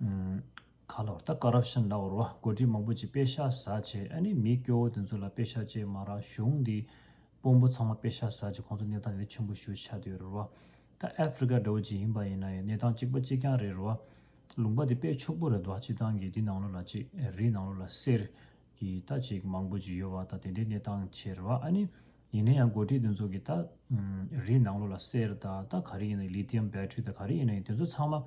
ཨུམ་ག་ལབ་དགོས་རེད། ད་ཀོ་རབ་ཤན་ལབ་དགོས་རེད་བ། འགོ་ཁྲིད་མང་པོ་ཅིག་པེ་ཤག་ཟ་བྱས། ཨ་ནི་མི་སྐྱོ་བོ་དེ་ཚོ་ལ་པེ་ཤག་ཅིག་མ་རག་གཞུང་འདི་དཔོན་པོ་ཚང་མ་པེ་ཤག་ཟ་བྱས་ཁོང་ཚོ་གནས་སྟངས་དེ་ཆེན་པོ་ཞེ་པོ་ཆགས་བསྡད་ཡོད་རེད་བ། ད་ཨ་ཧྥི་རི་ཀ་འདྲ་བོ་ཅིག་ཡིན་པ་ཡིན་ན་ཡང་གནས་སྟངས་གཅིག་པ་གཅིག་རྐྱང་རེད་རེད་བ། ལུང་པ་དེ་དཔེ་ཕྱུག་པོ་རེད་འདུག་སྤྱིར་བཏང་གི་འདི་ནང་ལོགས་ལ་ཅིག་རི་ནང་ལོགས་ལ་གསེར་གྱི་ད་ཅིག་མང་པོ་ཅིག་ཡོད་པ་ད་དེ་འདྲའི་གནས་སྟངས་ཆེ་རེད་བ། ཨ་ནི་ཡིན་ན་ཡང་འགོ་ཁྲིད་དེ་ཚོ་གི་ད་རི་ནང་ལོགས་ལ་གསེར་ད་ད་ག་རེ་ཡིན་ན་ལི་ཐི་ཡམ་བེ་ཊི་རི་ད་ག་རེ་ཡིན་ན་ཡང་དེ་ཚོ་ཚང་མ་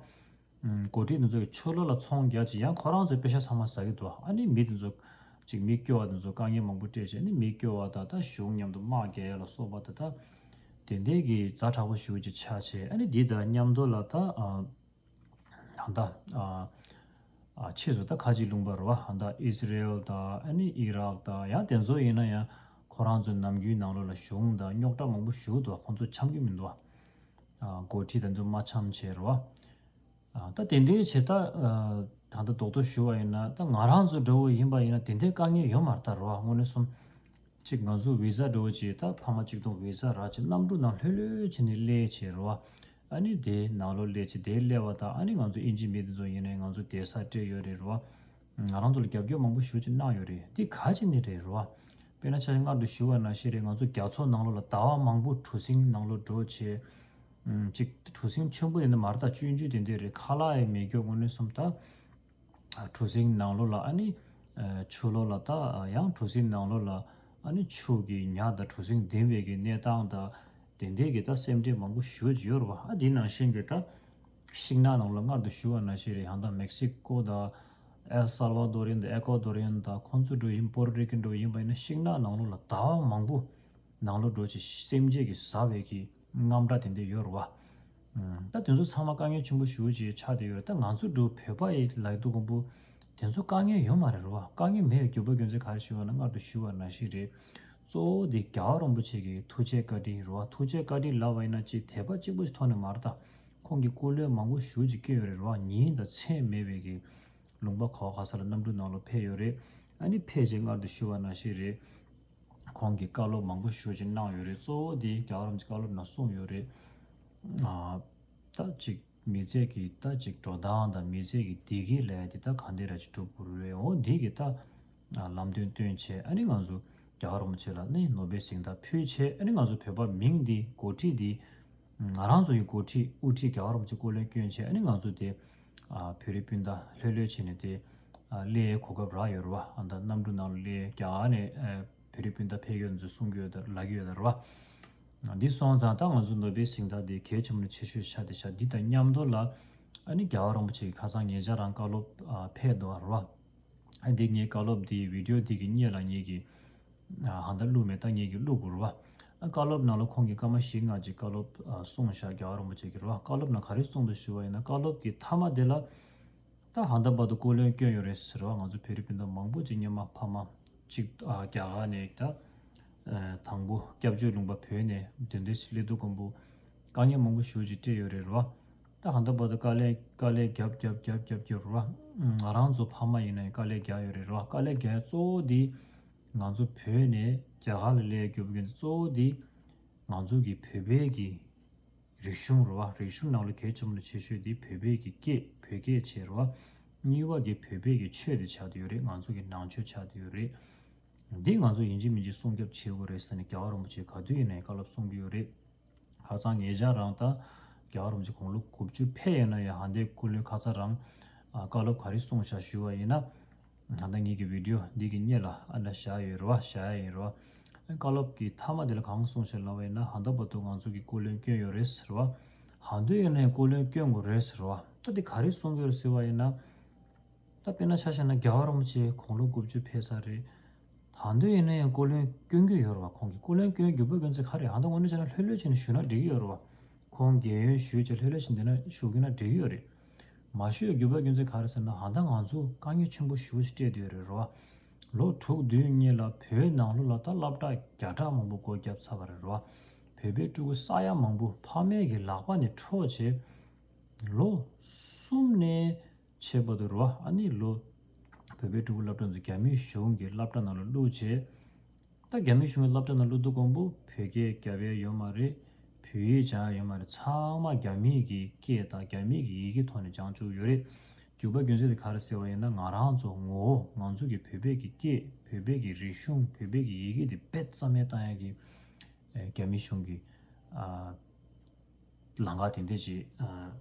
འགོ་ཁྲིད་དེ་ཚོ་གི་ཕྱི་ལོགས་ལ་ཚོང་རྒྱག་ཅིག་ཡང་ཁོ་རང་ཚོའི་པེ་ཤ་ཚང་མ་ཟ་གི་འདུག་ཨ་ནི་མི་དེ་ཚོ་ཅིག་མི་སྐྱོ་བ་དེ་ཚོ་དཀའ་ངལ་མང་པོ་སྤྲད་བྱས་ནི་མི་སྐྱོ་བ་དང་ད་གཞུང་མཉམ་དུ་དམག་རྒྱག་ཡ་ལ་སོགས་པ་དེ་ད་དེ་འདྲའི་གི་ཛ་དྲག་པོ་ཞེ་པོ་ཅིག་ཆགས་བྱས། ཨ་ནི་འདི་དང་མཉམ་དུ་ལ་ད་ད་ད་ཕྱིས་སུ་ད་ཁ་ཆེ་ལུང་པ་རེད་བ། ད་ཨི་སི་རེལ་དང་ཨ་ནི་ཨི་རག་དང་ཡང་དེ་ཚོ་ཡིན་ན་ཡང་ཁོ་རང་ཚོའི་ནམ་རྒྱུན་ནང་ལོགས་ལ་གཞུང་དང་རྙོག་དྲ་མང་པོ་ཞེ་པོ་འདུག་ཁོང་ཚོ་འཆམ་གྱི་མི་འདུག་འགོ་ཁྲིད་དེ་ཚོ་མ་འཆམ་བྱས་རེད་བ། ད་དེ་འདྲའི་བྱེད་སྟངས་ད་ལྟ་རྡོག་རྡོག་ཞུ་བ་ཡིན་ན་ད་ང་རང་ཚོ་འདྲ་བོ་ཡིན་པ་ཡིན་ན་དེ་འདྲའི་དཀའ་ངལ་ཡོད་མ་རེད་ད་རེད་བ། དངོས་གནས་སོང་གཅིག་ང་ཚོ་བི་ཟ་འདྲ་བོ་ཅིག་ད་ཕ་མ་གཅིག་སྟོང་བི་ཟ་རག་ཅིག་གནམ་གྲུ་ནང་ལྷོད་ལྷོད་བྱས་ནས་སླེབས་བྱས་རེད་བ། ཨ་ནི་དེའི་ནང་ལོགས་སླེབས་བྱས་དེ་སླེབས་པ་དང་ཨ་ནི་ང་ཚོ་ཨིན་ཇི་མི་དེ་ཚོ་ཡིན་ནའི་ང་ཚོ་བསྡད་ས་སྤྲད་ཡོད་རེད་རེད་བ། ང་རང་ཚོ་ལ་རྒྱབ་སྐྱོར་མང་པོ་ཞེ་པོ་ཅིག་གནང་ཡོད་རེད། འདི་ག་ཅིག་ནས་རེད་རེད་བ། དཔེར་ན་ཆ་བཞག་སྔར་དུ་ཞུ་བ་ནང་བཞིན་རེད། ང་ཚོ་རྒྱ་མཚོ་ནང་ལོགས་ལ་ཟླ་བ་མང་པོ་གྲུ་གཟིངས་ནང་ལོགས་འགྲོ་བྱས། ཅིག་གྲུ་གཟིངས་ཆེན་པོ་དེ་འདྲ་མ་རེད་ད། ཆུང་ཆུང་དེ་འདྲ་རེད། ཁ་ལག་ཡང་མེད་རྒྱུ་དངོས་གནས་སོང་ད། གྲུ་གཟིངས་ནང་ལོགས་ལ་ཨ་ནི་ཆུ་ལོགས་ལ་ད་ཡང་གྲུ་གཟིངས་ནང་ལོགས་ལ་ཨ་ནི་ཆུ་གི་ཉ་དང་གྲུ་གཟིངས་ལྡིང་བའི་གི་གནས་སྟངས་དང་དེ་འདྲའི་གི་ད་སེམས་ཁྲལ་མང་པོ་ཞེ་པོ་ཅིག་ཡོད་རེད་བ། ཨ་དེ་ནང་བཞིན་གི་ད་ཤིང་ནགས་ནང་ལ་སྔར་དུ་ཞུ་བ་ནང་བཞིན་རེད། ཡང་ད་མེག་སི་ཀོ་དང་ཨེལ་སལ་ཝ་དོ་རི་ཡན་དང་ཨེ་ཀོ་དོ་རི་ཡན་དང་ཁོང་ཚོ་འགྲོ་ཡིན། པོར་ཊོ་རི་ཀོ་འགྲོ་ཡིན་པ་ཡིན་ན་ཤིང་ནགས་ནང་ལོགས་ལ་ཟླ་བ་མང་པོ་ནང་ལོགས་འགྲོ་ཅིག་སེམས་ཅན་གྱིས་ཟ་བའི་གི་རྔམ་སྒྲ་དེ་འདྲ་ཡོད་རེད་བ། ད་དེ་ཚོ་ཚང་མ་དཀའ་ངལ་ཆེན་པོ་ཞེ་པོ་ཅིག་ཆགས་བསྡད་ཡོད་རེད། ད་ང་ཚོ་འགྲོ་བོད་པ་ཡི་ལབ་དུས་ཀོང་པོ་དེ་ཚོ་དཀའ་ངལ་ཡོད་མ་རེད་རེད་བ། དཀའ་ངལ་མེད་རྒྱུ་པ་རྒྱུ་མཚན་ག་རེ་ཞུ་བ་ན་སྔར་དུ་ཞུ་བ་ནང་བཞིན་རེད། གཙོ་བོ་དེ་རྒྱལ་བ་རིན་པོ་ཆེ་གི་ཐུགས་རྗེ་བཀའ་དྲིན་རེད་བ། ཐུགས་རྗེ་བཀའ་དྲིན་ལབ་པ་ཡིན་ན་ཅིག་དད་པ་གཅིག་པོ་ཞིག་ཐོག་ནས་མ་རེད་ད། ཁོང་གིས་སྐུ་ལས་མང་པོ་ཞེ་པོ་ཅིག་བསྐྱོན་ཡོད་རེད་རེད་བ། ཉིན་དང་མཚན་མེད་པའི་གི་ལུང་པ་ག་བ་ག་ས་ལ་གནམ་གྲུ་ནང་ལོགས་ཕེབས་ཡོད་རེད། ཨ་ནི་ཕེབས་རྗེས་སྔར་དུ་ཞུ་བ་ནང་བཞིན་རེད། ཁོང་གིས་བཀའ་སློབ་མང་པོ་ཞེ་པོ་ཅིག་གནང་ཡོད་རེད། གཙོ་བོ་དེ་རྒྱལ་བ་རིན་པོ་ཆེ་བཀའ་སློབ་ནང་གསུངས་ཡོད་རེད། ཨ་ད་ཅིག་མི་ཚེ་གི་ད་ཅིག་འགྲོ་སྟངས་དང་མི་ཚེ་གི་བདེ་སྐྱིད་ལབ་ཡ་དེ་ད་ག་འདྲ་ར་ཅིག་སྒྲུབ་དགོས་རེད། འོ་འདི་གི་ད་ལམ་སྟོན་སྟོན་བྱས། ཨ་ནི་ང་ཚོ་རྒྱལ་བ་རིན་པོ་ཆེ་ལ་ནི་ནོ་བེལ་གཟེངས་རྟགས་ཕུལ་བྱས། ཨ་ནི་ང་ཚོ་བོད་པ་མིང་འདི་འགོ་ཁྲིད་འདི་ང་རང་ཚོ་ཡི་འགོ་ཁྲིད་དབུ་ཁྲིད་རྒྱལ་བ་རིན་པོ་ཆེ་སྐུ་ལས་བསྐྱོན་བྱས། ཨ་ནི་ང་ཚོ་དེ་ཨ་བོད་རིགས་སྤུན་ཟླ་ལྷོད་ལྷོད་བྱས་ནས་དེ་ཨ་སླེབས་གོ་སྐབས་རག་ཡོད་རེད་བ། ཨ་ད་གནམ་གྲུ་ནང་ལ་སླེབས་རྒྱ་གར་ནས་ཨ་བོད་རིགས་སྤུན་ཟླ་ཕེབས་ཡོད་ཚོ་གསུང་གི་ཡོད་ད་ལབ་ཀྱི་ཡོད་ད་རེད་བ། འདི་སོང་ཙང་ད་ང་ཚོ་ནོ་བེལ་གཟེངས་རྟགས་འདི་གལ་ཆེན་པོ་ཆེ་ཤོས་ཆགས་བསྡད་ཤག་འདི་དང་མཉམ་དུ་ལ་ཨ་ནི་རྒྱལ་བ་རིན་པོ་ཆེ་གི་ཁ་སང་ཉེ་ཆར་རང་བཀའ་སློབ་ཨ་ཕེབས་འདུག་རེད་བ། ཨ་འདི་ངའི་བཀའ་སློབ་འདི་བི་ཌི་ཡོ་འདི་གི་སྔོན་ལ་ངེད་ཀྱིས་ཨ་ཧང་ད་བླུགས་མེད། ད་ངེད་ཀྱིས་བླུགས་དགོས་རེད་བ། ཨ་བཀའ་སློབ་ནང་ལ་ཁོང་གིས་སྐར་མ་བཞི་ལྔ་ཅིག་བཀའ་སློབ་ཨ་གསུངས་ཤག་རྒྱལ་བ་རིན་པོ་ཆེ་གིས་རེད་བ། བཀའ་སློབ་ནང་ག་རེ་གསུངས་འདུག་ཞུ་བ་ཡིན་ན་བཀའ་སློབ་ཀྱི་མཐའ་མ་དེ་ལ་ད་ཧང་ད་བར་དུ་སྐུ་ལས་བསྐྱོན་ཡོད་རེད་ཟེར་བ། ང་ཚོ་བོད་རིགས་སྤུན་ཟླ་མང་པོ་ཅིག་སྔོན་མ་ཕ་མ་ཅིག་ཨ་རྒྱ་གར་ནས་ད་ཨ་དང་པོ་སྐྱབས་བཅོལ་ལུང་པ་བོད་ནས་དེ་འདྲ་ཞིག་སླེབས་དུས་ཀོང་པོ་དཀའ་ངལ་མང་པོ་ཞེ་པོ་ཅིག་སྤྲད་ཡོད་རེད་རེད་བ། ད་ཧང་ད་བར་དུ་དཀའ་ལས་དཀའ་ལས་རྒྱབ་རྒྱབ་རྒྱབ་རྒྱབ་རྒྱབ་རེད་བ། ང་རང་ཚོ་ཕ་མ་ཡིན་ན་ཡང་དཀའ་ལས་རྒྱག་ཡོད་རེད་རེད་བ། དཀའ་ལས་རྒྱག་ཡ་གཙོ་བོ་འདི་ང་ཚོ་བོད་ནས་རྒྱ་གར་ལ་སླེབས་རྒྱུ་བོ་གི་གཙོ་བོ་འདི་ང་ཚོ་གི་བོད་པའི་གི་རིག་གཞུང་རེད་བ། རིག་གཞུང་ནང་ལ་གལ་ཆེན་པོ་ཆེ་ཤོས་འདི་བོད་པའི་གི་སྐད་བོད་སྐད་བྱས་རེད་བ། གཉིས་པ་གི་བོད་པའི་གི་ཆོས་དེ་ཆགས་བསྡད་ཡོད་རེད། ང་ཚོ་གི་ནང་ཆོས་ཆགས་བསྡད་ཡོད་རེད། འདི་ང་ཚོ་ཡིན་གཅིག་མིན་གཅིག་སྲུང་སྐྱོབ་བྱེད་དགོས་རེད་ཟེར་ནས་རྒྱལ་བ་རིན་པོ་ཆེ་ག་དུས་ཡིན་ནའི་བཀའ་སློབ་གསུང་གི་ཡོད་རེད། ཁ་སང་ཉེ་ཆར་རང་ད་རྒྱལ་བ་རིན་པོ་ཆེ་དགུང་ལོ་དགུ་བཅུ་ཕེབས་ཡོད་ན་ཡང་ཧང་དེ་སྐུ་ལུས་ཁ་ཚ་རང་ཨ་བཀའ་སློབ་ག་རེ་གསུངས་ཤག་ཞུ་བ་ཡིན་ན། ད་ལྟ་ངེད་ཀྱི་བི་ཌི་ཡོ་འདི་གི་སྔོན་ལ་ཨ་ན་བཞག་ཡོད་རེད་བ། བཞག་ཡ་ཡིན་རེད་བ། བཀའ་སློབ་ཀྱི་མཐའ་མ་དེ་ལ་གང་གསུངས་ཤག་ལབ་པ་ཡིན་ན་ཧང་ད་བར་དུ་ང་ཚོ་གི་སྐུ་ལས་བསྐྱོན་ཡོད་རེད་ཟེར་བ། ཧང་དུ་ཡོད་ན་ཡང་སྐུ་ལས་བསྐྱོན་དགོས་རེད་ཟེར་བ། ད་དེ་ག་རེ་གསུང་གི་ཡོད་རེད་ཟེར་བ་ཡིན་ན། ད་དཔེར་ན་ཆ་བཞག་ན་རྒྱལ་བ་རིན་པོ་ཆེ་དགུང་ལོ་དགུ་བཅུ་ཕེབས་ཚར་རེད། ད་དུང་ཡིན་ན་ཡང་སྐུ་ལས་བསྐྱོན་གྱི་ཡོད་རེད་བ། ཁོང་གིས་སྐུ་ལས་བསྐྱོན་རྒྱུ་བོ་རྒྱུ་མཚན་ག་རེ། ད་དུང་དངོས་གནས་བྱས་ན་ལྷོད་ལྷོད་བྱས་ནས་བཞུགས་ན་འགྲིག་གི་ཡོད་རེད་བ། ཁོང་རྒན་ཡོལ་ཞུས་བྱས་ལྷོད་ལྷོད་བྱས་བསྡད་ན་བཞུགས་ཀྱི་ན་འགྲིག་གི་ཡོད་རེད། མ་བཞུགས་རྒྱུ་བོ་རྒྱུ་མཚན་ག་རེ་ཟེར་ན་ད་ལྟ་ང་ཚོ་དཀའ་ངལ་ཆེན་པོ་ཞེ་པོ་ཞིག་སྤྲད་བསྡད་ཡོད་རེད་རེད་བ། ལོ་དྲུག་བདུན་སྔོན་ལ་བོད་ནང་ལོགས་ལ་ད་སློབ་གྲྭ་བརྒྱ་ཕྲག་མང་པོ་སྒོ་བརྒྱབ་ཚར་བ་རེད་རེད་བ། བོད་པའི་ཕྲུ་གུ་ས་ཡ་མང་པོ་ཕ་མའི་གི་ལག་པ་ནས་འཕྲོག་བྱས་ལོ་གསུམ་ནས་ཆད་པ་དུ་རུ་བ། ཨ་ནི་ལོ་བོད་པའི་ཕྲུ་གུ་སློབ་གྲྭ་ཚོ་རྒྱ་མིའི་གཞུང་གི་སློབ་གྲྭ་ནང་ལ་བླུགས་བྱས། ད་རྒྱ་མིའི་གཞུང་གི་སློབ་གྲྭ་ནང་བླུགས་དུས་ཀོང་པོ་བོད་སྐད་རྒྱབ་ཡས་ཡོད་མ་རེད། བོད་ཡིག་སྦྱང་ཡས་ཡོད་མ་རེད། ཚང་མ་རྒྱ་མིའི་གི་སྐད་དང་རྒྱ་མིའི་གི་ཡི་གེ་ཐོག་ནས་སྦྱང་བཅུག་ཡོད་རེད། རྒྱུ་བོ་རྒྱུ་མཚན་དེ་ག་རེ་ཟེར་བ་ཡིན་ན་ང་རང་ཚོ་ངོ་བོ་ང་ཚོ་གི་བོད་པའི་གི་སྐད་བོད་པའི་གི་རིག་གཞུང་བོད་པའི་གི་ཡི་གེ་དེ་རྦད་རྩ་མེད་བཏང་ཡས་ཀྱི་ཨེ་རྒྱ་མི་གཞུང་གི་ཨ་ལམ་ཁ་དེ་འདྲ་ཅིག་ཨ་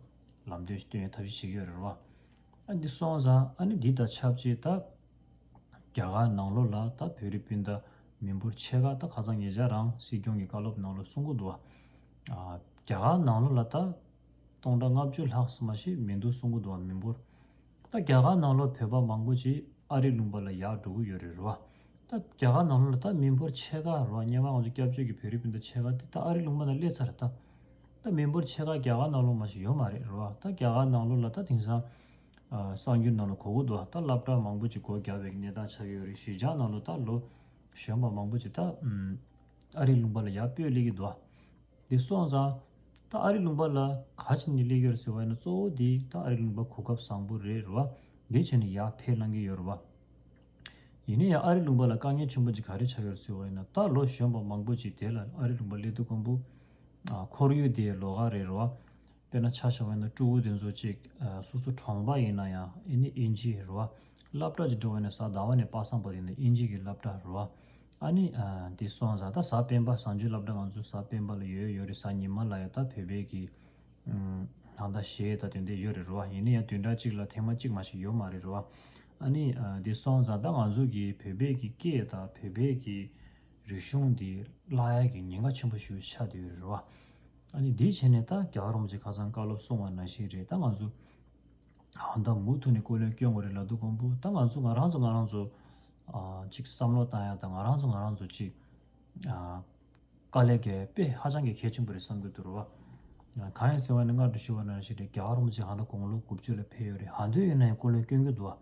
ལམ་སྟོན་ཞིག་སྟོན་ཡས་ཐབས་ཤེས་བྱེད་ཀྱི་ཡོད་རེད་བ། ཨ་འདི་སོང་ཙང་ཨ་ནི་འདི་དང་ཆབས་ཅིག་ད་རྒྱ་གར་ནང་ལོགས་ལ་ད་བོད་རིགས་སྤུན་ཟླ་མི་འབོར་ཕྱེད་ཀ་ད་ཁ་སང་ཉེ་ཆར་རང་སྲིད་སྐྱོང་གི་བཀའ་སློབ་ནང་ལ་གསུང་གི་འདུག་བ། ཨ་རྒྱ་གར་ནང་ལོགས་ལ་ད་སྟོང་ཕྲག་ལྔ་བཅུ་ལྷག་ཙམ་མ་ཞིག་མི་འདུག་གསུང་གི་འདུག་བ། མི་འབོར། ད་རྒྱ་གར་ནང་ལོགས་བོད་པ་མང་པོ་ཅིག་ཨ་རི་ལུང་པ་ལ་ཡར་འགྲོ་གི་ཡོད་རེད་རེད་བ། ད་རྒྱ་གར་ནང་ལོགས་ལ་ད་མི་འབོར་ཕྱེད་ཀ་རེད་བ། སྔོན་མ་ང་ཚོ་སྐྱབས་བཅོལ་གྱི་བོད་རིགས་སྤུན་ཟླ་ཕྱེད་ཀ་དེ་ད་ཨ་རི་ལུང་པ་ནང་སླེབས་ཚར་རེད་ད། ད་མི་འབོར་ཕྱེད་ཀ་རྒྱ་གར་ནང་ལོགས་མ་ཞིག་ཡོད་མ་རེད་རེད་བ། ད་རྒྱ་གར་ནང་ལོགས་ལ་ད་དེང་སང་ཨ་གསར་འགྱུར་ནང་ལ་གོ་གི་འདུག་ད་སློབ་གྲྭ་མང་པོ་ཅིག་སྒོ་བརྒྱབ་པའི་གནས་སྟངས་ཆགས་ཀྱི་ཡོད་རེད། གཞིས་ཆགས་ནང་ལོགས་ད་ལོ་གཞོན་པ་མང་པོ་ཅིག་ད་ཨ་རི་ལུང་པ་ལ་ཡར་སྤོས་སླེབས་ཀྱི་འདུག་དེ་སོང་ཙང་། ད་ཨ་རི་ལུང་པ་ལ་ག་ཅི་ནས་སླེབས་ཡོད་ཟེར་བ་ཡིན་ན། གཙོ་བོ་དེ་ད་ཨ་རི་ལུང་པ་གོ་སྐབས་བཟང་པོ་རེད་རེད་བ། འདི་བྱས་ནས་ཡར་ཕེབས་གནང་གི་ཡོད་རེད་བ། ཡིན་ན་ཡང་ཨ་རི་ལུང་པ་ལ་དཀའ་ངལ་ཆེན་པོ་ཅིག་ག་རེ་ཆགས་ཡོད་ཟེར་བ་ཡིན་ན། ད་ལོ་གཞོན་པ་མང་པོ་ཅིག་དེ་ལ་ཨ་རི་ལུང་པ་སླེབས་དུས་ཀོང་པོ། ཨ་ཁོར་ཡུག་དེ་ལོགས་ཀ་རེད་རེད་བ། དཔེར་ན་ཆ་བཞག་པ་ཡིན་ན་ཕྲུ་གུ་དེ་ཚོ་ཅིག་ཨ་སོ་སོ་གྲོང་པ་ཡིན་ན་ཡང་ཨ་ནི་དབྱིན་ཇི་རེད་བ། སློབ་གྲྭ་ཅིག་འགྲོ་བ་ཡིན་ན་གཟའ་ཟླ་བ་ནས་པ་སངས་བར་དེ་ནས་དབྱིན་ཇི་གི་སློབ་གྲྭ་རེད་བ། ཨ་ནི་ཨ་དེ་སོང་ཙང་ད་གཟའ་སྤེན་པ་གཟའ་མཇུག་སློབ་གྲྭ་ང་ཚོ་གཟའ་སྤེན་པ་ལ་ཡོད་ཡོད་རེད། གཟའ་ཉི་མ་ལ་ཡང་ད་བོད་པའི་གི་ཨམ་ད་ལྟ་གཞས་དང་དེ་འདྲ་ཡོད་རེད་རེད་བ། ཡིན་ན་ཡང་བདུན་ཕྲག་གཅིག་ལ་ཐེངས་མ་གཅིག་མ་ཞིག་ཡོད་མ་རེད་རེད་བ། ཨ་ནི་ཨ་དེ་སོང་ཙང་ད་ང་ཚོ་གི་བོད་པའི་གི་སྐད་དང་བོད་པའི་གི་རིག་གཞུང་འདི་བརླག་ཡ་གི་ཉེན་ཁ་ཆེན་པོ་ཞིག་ཆགས་བསྡད་ཡོད་རེད་བ། ཨ་ནི་འདི་བྱས་ནས་ད་རྒྱལ་བ་རིན་པོ་ཆེ་ཁ་སང་བཀའ་སློབ་གསུངས་པ་ནང་བཞིན་རེད། ད་ང་ཚོ་ཧང་ད་མུ་མཐུད་ནས་སྐུ་ལས་སྐྱོན་དགོས་རེད་ལབ་དུས་ཀོང་པོ། ད་ང་ཚོ་ང་རང་ཚོ་ང་རང་ཚོ་ཨ་ཅིག་བསམ་བློ་བཏང་ཡ་དང་། ང་རང་ཚོ་ང་རང་ཚོ་ཅིག་ཨ་དཀའ་ལས་རྒྱག་ཡ་དཔེ་ཧ་ཅང་གི་གལ་ཆེན་པོ་རེད་བསམ་གྱི་འདུག་རེད་བ། གང་ཡིན་ཟེར་བ་ནི་སྔར་དུ་ཞུས་པ་ནང་བཞིན་རེད། རྒྱལ་བ་རིན་པོ་ཆེ་ཧང་ད་དགུང་ལོ་དགུ་བཅུ་ལ་ཕེབས་ཡོད་རེད། ཧང་དུས་ཡིན་ན་ཡང་སྐུ་ལས་སྐྱོན་གྱི་འདུག་བ།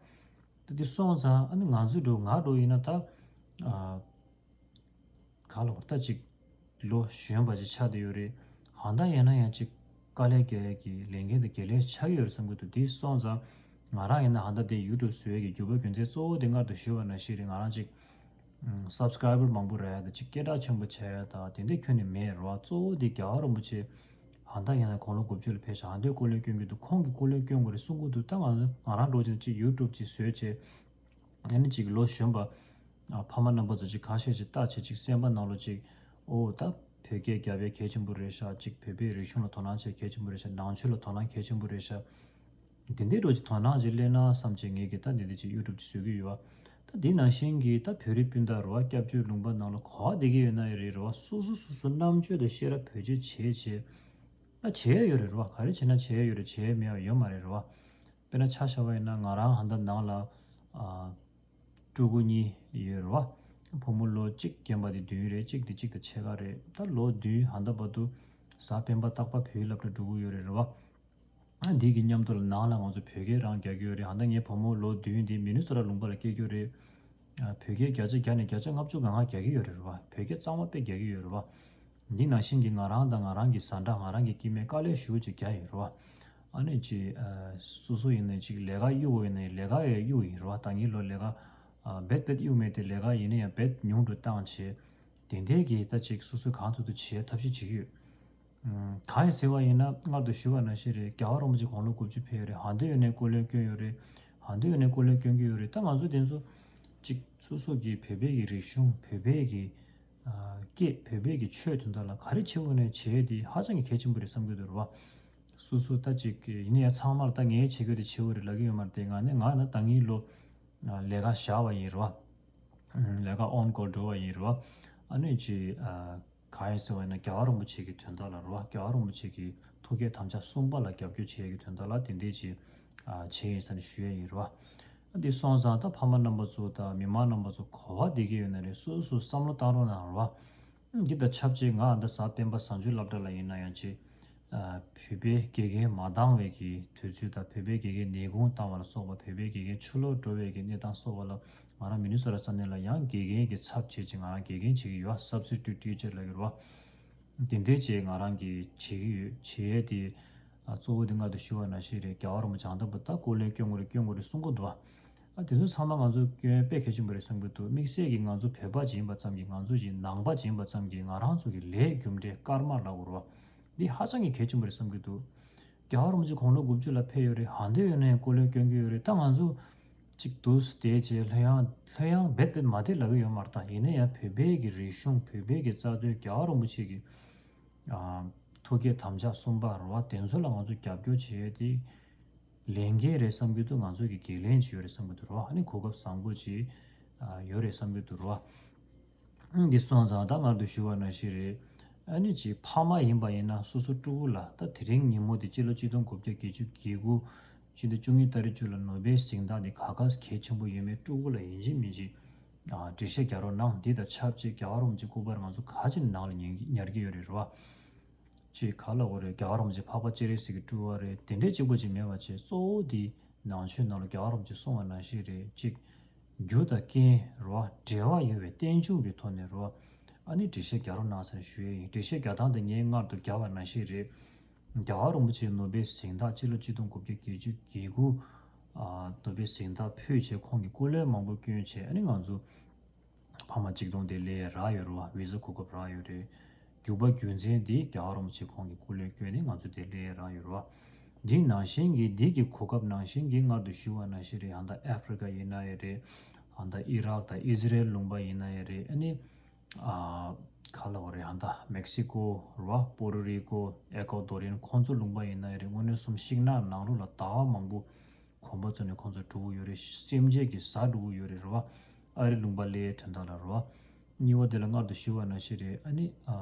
ད་དེ་སོང་ཙང་ཨ་ནི་ང་ཚོ་འགྲོ་ང་འགྲོ་ཡིན་ན་ད་ཨ་ག་ལ་བར་ད་ཅིག་ལོ་གཞོན་པ་ཅིག་ཆགས་བསྡད་ཡོད་རེད། ཧང་ད་ཡིན་ན་ཡང་ཅིག་དཀའ་ལས་རྒྱག་ཡ་གི་ལས་འགན་དང་འགན་ལེན་ཆགས་ཡོད་རེད་བསམ་གྱི་འདུག་དེ་སོང་ཙང་ང་རང་ཡིན་ན་ཧང་ད་དེ་ཡུ་ཊུབ་བཟོ་ཡ་གི་རྒྱུ་བ་རྒྱུ་མཚན་གཙོ་བོ་དེ་སྔར་དུ་ཞུས་པ་ནང་བཞིན་རེད། ང་རང་ཅིག་ཨམ་སབ་སི་ཀ་རའི་བར་མང་པོ་རག་ཡ་དང་ཅིག་སྐད་གྲགས་ཆེན་པོ་ཆགས་ཡ་དང་དེ་འདྲ་ཁྱོན་ནས་མེད་རེད་བ། གཙོ་བོ་དེ་རྒྱལ་བ་རིན་པོ་ཆེ་ཧང་ད་ཡིན་ན་དགུང་ལོ་དགུ་བཅུ་ལ་ཕེབས་ཤག་ཧང་དུས་སྐུ་ལས་སྐྱོན་གྱི་འདུག་ཁོང་གིས་སྐུ་ལས་སྐྱོན་དགོས་རེད་གསུང་གི་འདུག་ད་ང་ང་རང་འགྲོ་ཅིག་ཅིག་ཡུ་ཊུབ་ཅིག་བཟོས་བྱས། ཨ་ནི་ཅིག་ལོ་གཞོན་པ་ཨ་ཕ་མ་རྣམ་པ་ཚོ་ཅིག་ཁ་ཤས་ཅིག་ལྟ་བྱས་ཅིག་སེམས་པ་ནང་ལོགས་ཅིག་ཨོ་ད་བོད་སྐད་རྒྱབ་ཡ་གལ་ཆེན་པོ་རེད་ཤག་ཅིག་བོད་པའི་རིག་གཞུང་ལ་དོ་སྣང་བྱེད་གལ་ཆེན་པོ་རེད་ཤག་ནང་ཆོས་ལ་དོ་སྣང་གལ་ཆེན་པོ་རེད་ཤག་དེ་འདྲའི་འགྲོ་ཅིག་དོ་སྣང་ཅིག་སླེབས་ན་བསམ་བྱས་ངས་ཀྱི་ད་འདི་འདྲ་ཅིག་ཡུ་ཊུབ་ཅིག་བཟོ་གི་ཡོད་བ། ད་འདི་ནང་བཞིན་གྱི་ད་བོད་རིགས་སྤུན་ཟླ་རེད་བ། སྐྱབས་བཅོལ་ལུང་པ་ནང་ལ་ག་པར་བསྡད་ཀྱི་ཡོད་ན་ཡང་རེད་རེད་བ། སོ་སོ་སོ་སོ་རྣམ་དཔྱོད་དང་ཤེས་རབ་བེད་སྤྱོད་བྱས་བྱས་ད་བྱེད་ཡ་ཡོད་རེད་རེད་བ། ག་རེ་བྱས་ན་བྱེད་ཡ་ཡོད་རེད། བྱེད་ཡ་མེད་པ་ཡོད་མ་རེད་རེད་བ། དཔེར་ན་ཆ་བཞག་པ་ཡིན་ན་ང་རང་ཧང་ད་ནང་ལ་ཨ་ཕྲུ་གུ་གཉིས་ཡོད་རེད་བ། བུ་མོ་ལོ་གཅིག་རྒན་པ་དེ་བདུན་རེད། གཅིག་དེ་གཅིག་དང་ཕྱེད་ཀ་རེད། ད་ལོ་བདུན་ཧང་ད་བར་དུ་གཟའ་སྤེན་པ་རྟག་པར་བོད་ཡིག་སློབ་གྲྭ་འགྲོ་གི་ཡོད་རེད་རེད་བ། ཨ་འདི་གི་མཉམ་དུ་ལ་ནང་ལ་ང་ཚོ་བོད་སྐད་རང་རྒྱག་གི་ཡོད་རེད། ཧང་ད་ངའི་བུ་མོ་ལོ་བདུན་དེ་མི་ནི་སོ་ཊ་ལུང་པ་ལ་སྐྱེས་རྒྱུ་རེད། ཨ་བོད་སྐད་བརྒྱ་ཆ་བརྒྱ་ནས་བརྒྱ་ཆ་ལྔ་བཅུ་ང་ལྔ་རྒྱག་གི་ཡོད་རེད་རེད་བ། བོད་སྐད་གཙང་མ་དཔེ་རྒྱག་གི་ཡོད་རེད་བ། འདི་ནང་བཞིན་གྱི་ང་རང་དང་ང་རང་གི་བཟའ་ཟླ་ང་རང་གི་སྐྱེ་དམན་དཀའ་ལས་ཞེ་པོ་ཅིག་རྒྱག་ཡོད་རེད་བ། ཨ་ནི་ཅིག་ཨ་སོ་སོ་ཡིན་ནའི་ཅིག་ལས་ཀ་གཡུག་པ་ཡིན་ནའི་ལས་ཀ་ཡང་གཡུག་ཡིན་རེད་བ། ད་ངའི་ལོ་ལས་ཀ་ཨ་རྦད་རྦད་གཡུག་མེད་དེ། ལས་ཀ་ཡིན་ན་ཡང་རྦད་ཉུང་དུ་བཏང་བྱས། དེ་འདྲའི་གི་ད་ཅིག་སོ་སོས་གང་ཐུབ་ཐུབ་བྱེད་ཐབས་ཤེས་བྱེད་ཀྱི་ཡོད། ཨམ་གང་ཡིན་ཟེར་བ་ཡིན་ན་སྔར་དུ་ཞུས་པ་ནང་བཞིན་རེད། རྒྱལ་བ་རིན་པོ་ཆེ་དགུང་ལོ་དགུ་བཅུ་ཕེབས་ཡོད་རེད། ཧང་དུ་ཡོད་ནའི་སྐུ་ལས་སྐྱོན་ཡོད་རེད། ཧང་དུ་ཡོད་ནའི་སྐུ་ལས་སྐྱོན་གྱི་ཡོད་རེད། ད་ང་ཚོ་དེ་ཚོ་ཅིག་སོ་སོ་གི་བོད་པའི་གི་རིག་གཞུང་། བོད་པའི་གི་ཨ་སྐད། བོད་པའི་གི་ཆོས་དོན་དག་ལ་ག་རེ་བྱེད་དགོས་ནའི་བྱེད་ཡས་དེ་ཧ་ཅང་གི་གལ་ཆེན་པོ་རེད་བསམ་གྱི་འདུག་རེད་བ། སོ་སོ་ད་ཅིག་ཡིན་ན་ཡང་ཚང་མར་ད་ངས་བྱེད་དགོས་དེ་བྱེད་དགོས་རེད་ལབ་ཀྱི་ཡོད་མ་རེད་དེ། ང་ནི་ང་ན་ད་ངའི་ལོ་ཨ་ལས་ཀ་བཞག་པ་ཡིན་རེད་བ། ཨམ་ལས་ཀ་ཨོན་ཀོལ་འགྲོ་བ་ཡིན་རེད་བ། ཨ་ནི་ཅིག་ཨ་གང་ཡིན་ཟེར་བ་ཡིན་ན་རྒྱལ་བ་རིན་པོ་ཆེ་གི་དོན་དག་ལ་རེད་བ། རྒྱལ་བ་རིན་པོ་ཆེ་གི་ཐུགས་བསྐྱེད་དམ་བཅའ་གསུམ་པ་ལ་རྒྱབ་སྐྱོར་བྱེད་ཡས་ཀྱི་དོན་དག་ལ་དེ་འདྲས་ཅིག་ཨ་བྱས་ཡིན་ཟེར་ནས་ཞུ་ཡས་ཡིན་རེད་བ། འདི་སོང་ཙང་ད་ཕ་མ་རྣམ་པ་ཚོ་དང་མི་མང་རྣམ་པ་ཚོ་ག་པར་བསྡད་ཀྱི་ཡོད་ན་རེད། སོ་སོ་བསམ་བློ་བཏང་རོགས་གནང་རེད་བ། འདི་དང་ཆབས་ཅིག་ང་ཨ་ད་གཟའ་སྤེན་པ་གཟའ་མཇུག་སློབ་གྲྭ་ལ་ཡིན་ན་ཡང་ཅིག་ཨ་བོད་པའི་དགེ་རྒན་མ་འདང་བའི་གི་དུས་ཚོད་དང་། བོད་པའི་དགེ་རྒན་ནད་ཁུངས་བཏང་བ་ལ་སོགས་པ། བོད་པའི་དགེ་རྒན་ཕྱིར་ལོག་འགྲོ་བའི་གི་གནས་སྟངས་སོགས་པ་ལ་ང་རང་མི་ནི་སོ་ཊ་ས་གནས་ལ་ཡང་དགེ་རྒན་གྱི་ཚབ་བྱེད་ཅིག་ང་རང་དགེ་རྒན་བྱེད་ཀྱི་ཡོད། སབ་སི་ཊི་ཊུཊ་ཊི་ཆར་ལབ་ཀྱི་རེད་བ། དེ་འདྲའི་ཅིག་ང་རང་གིས་བྱེད་ཀྱི་ཡོད། བྱེད་ཡས་དེ་ཨ་གཙོ་བོ་དེ་སྔར་དུ་ཞུ་བ་ནང་བཞིན་རེད། རྒྱལ་བ་རིན་པོ་ཆེ་ཨ་ད་བར་ད་སྐུ་ལས་སྐྱོན་དགོས་རེད་སྐྱོན་དགོས་རེད་གསུང་གི་འདུག་བ། ཨ་དེ་ཚོ་ཚང་མ་ང་ཚོ་སྐྱོན་དཔེ་གལ་ཆེན་པོ་རེད་བསམ་གྱི་འདུག་དམིགས་བསལ་གྱིས་ང་ཚོ་བོད་པ་ཅིག་ཡིན་པ་ཙམ་གྱིས། ང་ཚོ་ཅིག་ནང་པ་ཅིག་ཡིན་པ་ཙམ་གྱིས་ང་རང་ཚོ་གི་ལས་རྒྱུ་འབྲས་སྐར་མ་ལབ་དགོས་རེད་བ། འདི་ཧ་ཅང་གི་གལ་ཆེན་པོ་རེད་བསམ་གྱི་འདུག་རྒྱལ་བ་རིན་པོ་ཆེ་དགུང་ལོ་དགུ་བཅུ་ལ་ཕེབས་ཡོད་རེད། ཧང་དུ་ཡོད་ནའི་སྐུ་ལས་སྐྱོན་གྱི་ཡོད་རེད། ད་ང་ཚོ་ཅིག་འདུག་སེ་བསྡད་བྱས་ལྷོད་ཡངས་ལྷོད་ཡངས་རྦད་རྦད་མ་བསྡད་ལབ་ཀྱི་ཡོད་མ་རེད། ད་ཡིན་ན་ཡང་བོད་པའི་གི་རིག་གཞུང་། བོད་པའི་གི་རྩ་དོན། རྒྱལ་བ་རིན་པོ་ཆེ་གི་ཨ་ཐུགས་བསྐྱེད་དམ་བཅའ་གསུམ་པ་རེད་བ། དེ་ཚོ་ལ་ང་ཚོ་རྒྱབ་སྐྱོར་བྱེད་ཡས་དེ་ ལས་འགན་རེད་བསམ་གྱི་འདུག་ང་ཚོ་གི་འགན་ལེན་ཅིག་ཡོད་རེད་བསམ་གྱི་འདུག་རོ། ཨ་ནི་གོ་སྐབས་བཟང་པོ་ཅིག་ཨ་ཡོད་རེད་བསམ་གྱི་འདུག་རོ། འདི་སོང་ཙང་ད་སྔར་དུ་ཞུ་བ་ནང་བཞིན་རེད། ཨ་ནི་ཅིག་ཕ་མ་ཡིན་པ་ཡིན་ན་སོ་སོ་ཕྲུ་གུ་ལ་ད་དེ་རིང་ཉིན་མོ་དེ་སྤྱི་ལོ་གཅིག་སྟོང་དགུ་བརྒྱ་བརྒྱད་ཅུ་གྱ་དགུ་ཕྱི་ཟླ་བཅུ་གཉིས་ཏ་རིག་བཅུ་ལ་ནོ་བེལ་གཟེངས་རྟགས་འདི་ག་ག་གལ་ཆེན་པོ་ཡོད་མེད་ཕྲུ་གུ་ལ་ཡིན་གཅིག་མིན་གཅིག་ཨ་འགྲེལ་བཤད་རྒྱག་རོགས་གནང་། འདི་དང་ཆབས་ཅིག་རྒྱལ་བ་རིན་པོ་ཆེ་སྐུ་པར་ང་ཚོ་ག་ཅིག་ནང་ལ་ཉར་ཉར་གྱི་ཡོད་རེད་རོ། ཅིག་ག་ལ་འོ་རེད། རྒྱལ་བ་རིན་པོ་ཆེ་འཕགས་པ་སྤྱན་རས་གཟིགས་ཀྱི་སྤྲུལ་བ་རེད། དེ་འདྲས་གཅིག་པོ་ཅིག་མེད་པ་བྱས་གཙོ་བོ་འདི་ནང་ཆོས་ནང་ལ་རྒྱལ་བ་རིན་པོ་ཆེ་གསུངས་པ་ནང་བཞིན་རེད། ཅིག་རྒྱུ་དང་རྐྱེན་རོ་འབྲེལ་བ་ཡོད་པའི་རྟེན་འབྱུང་གི་ཐོག་ནས་རོ། ཨ་ནི་འགྲེལ་བཤད་རྒྱག་རོགས་གནང་ཟེར་ཞུ་ཡས་ཡིན། འགྲེལ་བཤད་རྒྱག་སྟངས་དེ་ངས་སྔར་དུ་རྒྱག་པ་ནང་བཞིན་རེད། རྒྱལ་བ་རིན་པོ་ཆེའི་ནོ་བེལ་གཟེངས་རྟགས་སྤྱི་ལོ་གཅིག་སྟོང་དགུ་བརྒྱ་བརྒྱད་ཅུ་གྱ་དགུ་ཨ་ནོ་བེལ་གཟེངས་རྟགས་ཕུལ་བྱས་ཁོང་གི་སྐུ་ལས་མང་པོ་བསྐྱོན་བྱས་ཨ་ནི་ང་ཚོ་ཕ་མ་གཅིག་སྟོང་དེ་སླེབས་རག་ཡོད་རེད་བ། བི་ཟ་གོ་སྐབས་རག་ཡོད་རེད། རྒྱུ་པ་རྒྱུ་མཚན་འདི་རྒྱལ་བ་རིན་པོ་ཆེ་ཁོང་གི་སྐུ་ལས་བསྐྱོན་ནས་ང་ཚོ་དེ་སླེབས་རག་ཡོད་རེད་བ། འདི་ནང་བཞིན་གྱི་འདི་གི་གོ་སྐབས་ནང་བཞིན་གྱི་སྔར་དུ་ཞུ་བ་ནང་བཞིན་རེད། ཧན་ད་ཨ་ཧྥི་རི་ཀ་ཡིན་ན་ཡང་རེད། ཧན་ད་ཨི་རག་དང་ཨི་ཟི་རེལ་ལུང་པ་ཡིན་ན་ཡང་རེད། ཨ་ནི་ཨ་ག་ལ་བ་རེད། ཧན་ད་མེག་སི་ཀོ་རེད་བ། པོ་རུ་རི་ཀོ། ཨེ་ཀོ་དོ་རི་ཡན། ཁོང་ཚོ་ལུང་པ་ཡིན་ན་ཡང་རེད། དངོས་གནས་སོམ་ཤིང་ནགས་ནང་ལོགས་ལ་ཟླ་བ་མང་པོ་གོམ་པ་བཙུགས་ནས་ཁོང་ཚོ་འགྲོ་གི་ཡོད་རེད། སེམས་ཅན་གྱིས་ཟ་འགྲོ་གི་ཡོད་རེད་རེད་བ། ཨ་རི་ལུང་པ་སླེབས་དོན་དག་ལ་རེད་བ། གཉིས་པ་དེ་ལ་སྔར་དུ་ཞུ་བ་ནང་བཞིན་རེད། ཨ་ནི་ཨ་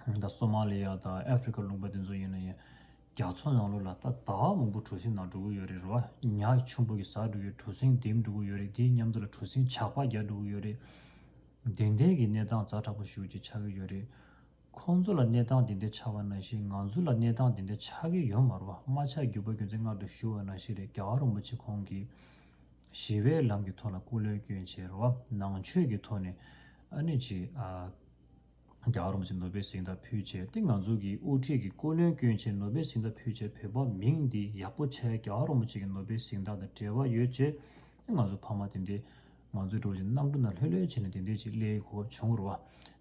ད་སོ་མ་ལི་ཡ་དང་ཨ་ཧྥི་རི་ཀ་ལུང་པ་དེ་ཚོ་ཡིན་ན་ཡང་རྒྱ་མཚོ་ནང་ལོགས་ལ་ད་ཟླ་བ་མང་པོ་གྲུ་གཟིངས་ནང་འགྲོ་གི་ཡོད་རེད་རེད་བ། ཉ་ཆེན་པོ་གིས་ཟ་འགྲོ་གི་ཡོད། གྲུ་གཟིངས་ལྡེམ་འགྲོ་གི་ཡོད་རེད། དེའི་མཉམ་དུ་ལ་གྲུ་གཟིངས་ཇག་པ་རྒྱག་འགྲོ་གི་ཡོད་རེད། དེ་འདྲའི་གི་གནས་སྟངས་ཛ་དྲག་པོ་ཞེ་པོ་ཅིག་ཆགས་ཀྱི་ཡོད་རེད། ཁོང་ཚོ་ལ་གནས་སྟངས་དེ་འདྲ་ཆགས་པ་ནང་བཞིན་ང་ཚོ་ལ་གནས་སྟངས་དེ་འདྲ་ཆགས་ཀྱི་ཡོད་མ་རེད་བ། མ་ཆགས་རྒྱུ་པ་རྒྱུ་མཚན་སྔར་དུ་ཞུ་བ་ནང་བཞིན་རེད། རྒྱལ་བ་རིན་པོ་ཆེ་ཁོང་གིས་ཞི་བའི་ལམ་གྱི་ཐོག་ལ་སྐུ་ལས་བསྐྱོན་བྱས་རེད་བ། ནང་ཆོས་ཀྱི་ཐོག་ནས་ཨ་ནི་ཅིག་ཨ་རྒྱལ་བ་རིན་པོ་ཆེ་ནོ་བེལ་གཟེངས་རྟགས་ཕུལ་བྱས་ཏེ་ང་ཚོ་གི་དབུ་ཁྲིད་ཀྱི་སྐུ་ལས་བསྐྱོན་བྱས་ནོ་བེལ་གཟེངས་རྟགས་ཕུལ་བྱས་བོད་པ་མིང་འདི་ཡག་པོ་ཆགས། རྒྱལ་བ་རིན་པོ་ཆེ་གི་ནོ་བེལ་གཟེངས་རྟགས་དང་འབྲེལ་བ་ཡོད་བྱས་ང་ཚོ་ཕ་མ་དེ་འདྲའི་ང་ཚོའི་འགྲོ་བཞིན་གནམ་གྲུ་ནང་ལྷོད་ལྷོད་བྱས་ནས་དེ་འདྲས་ཅིག་སླེབས་གོ་སྐབས་བྱུང་རེད་བ།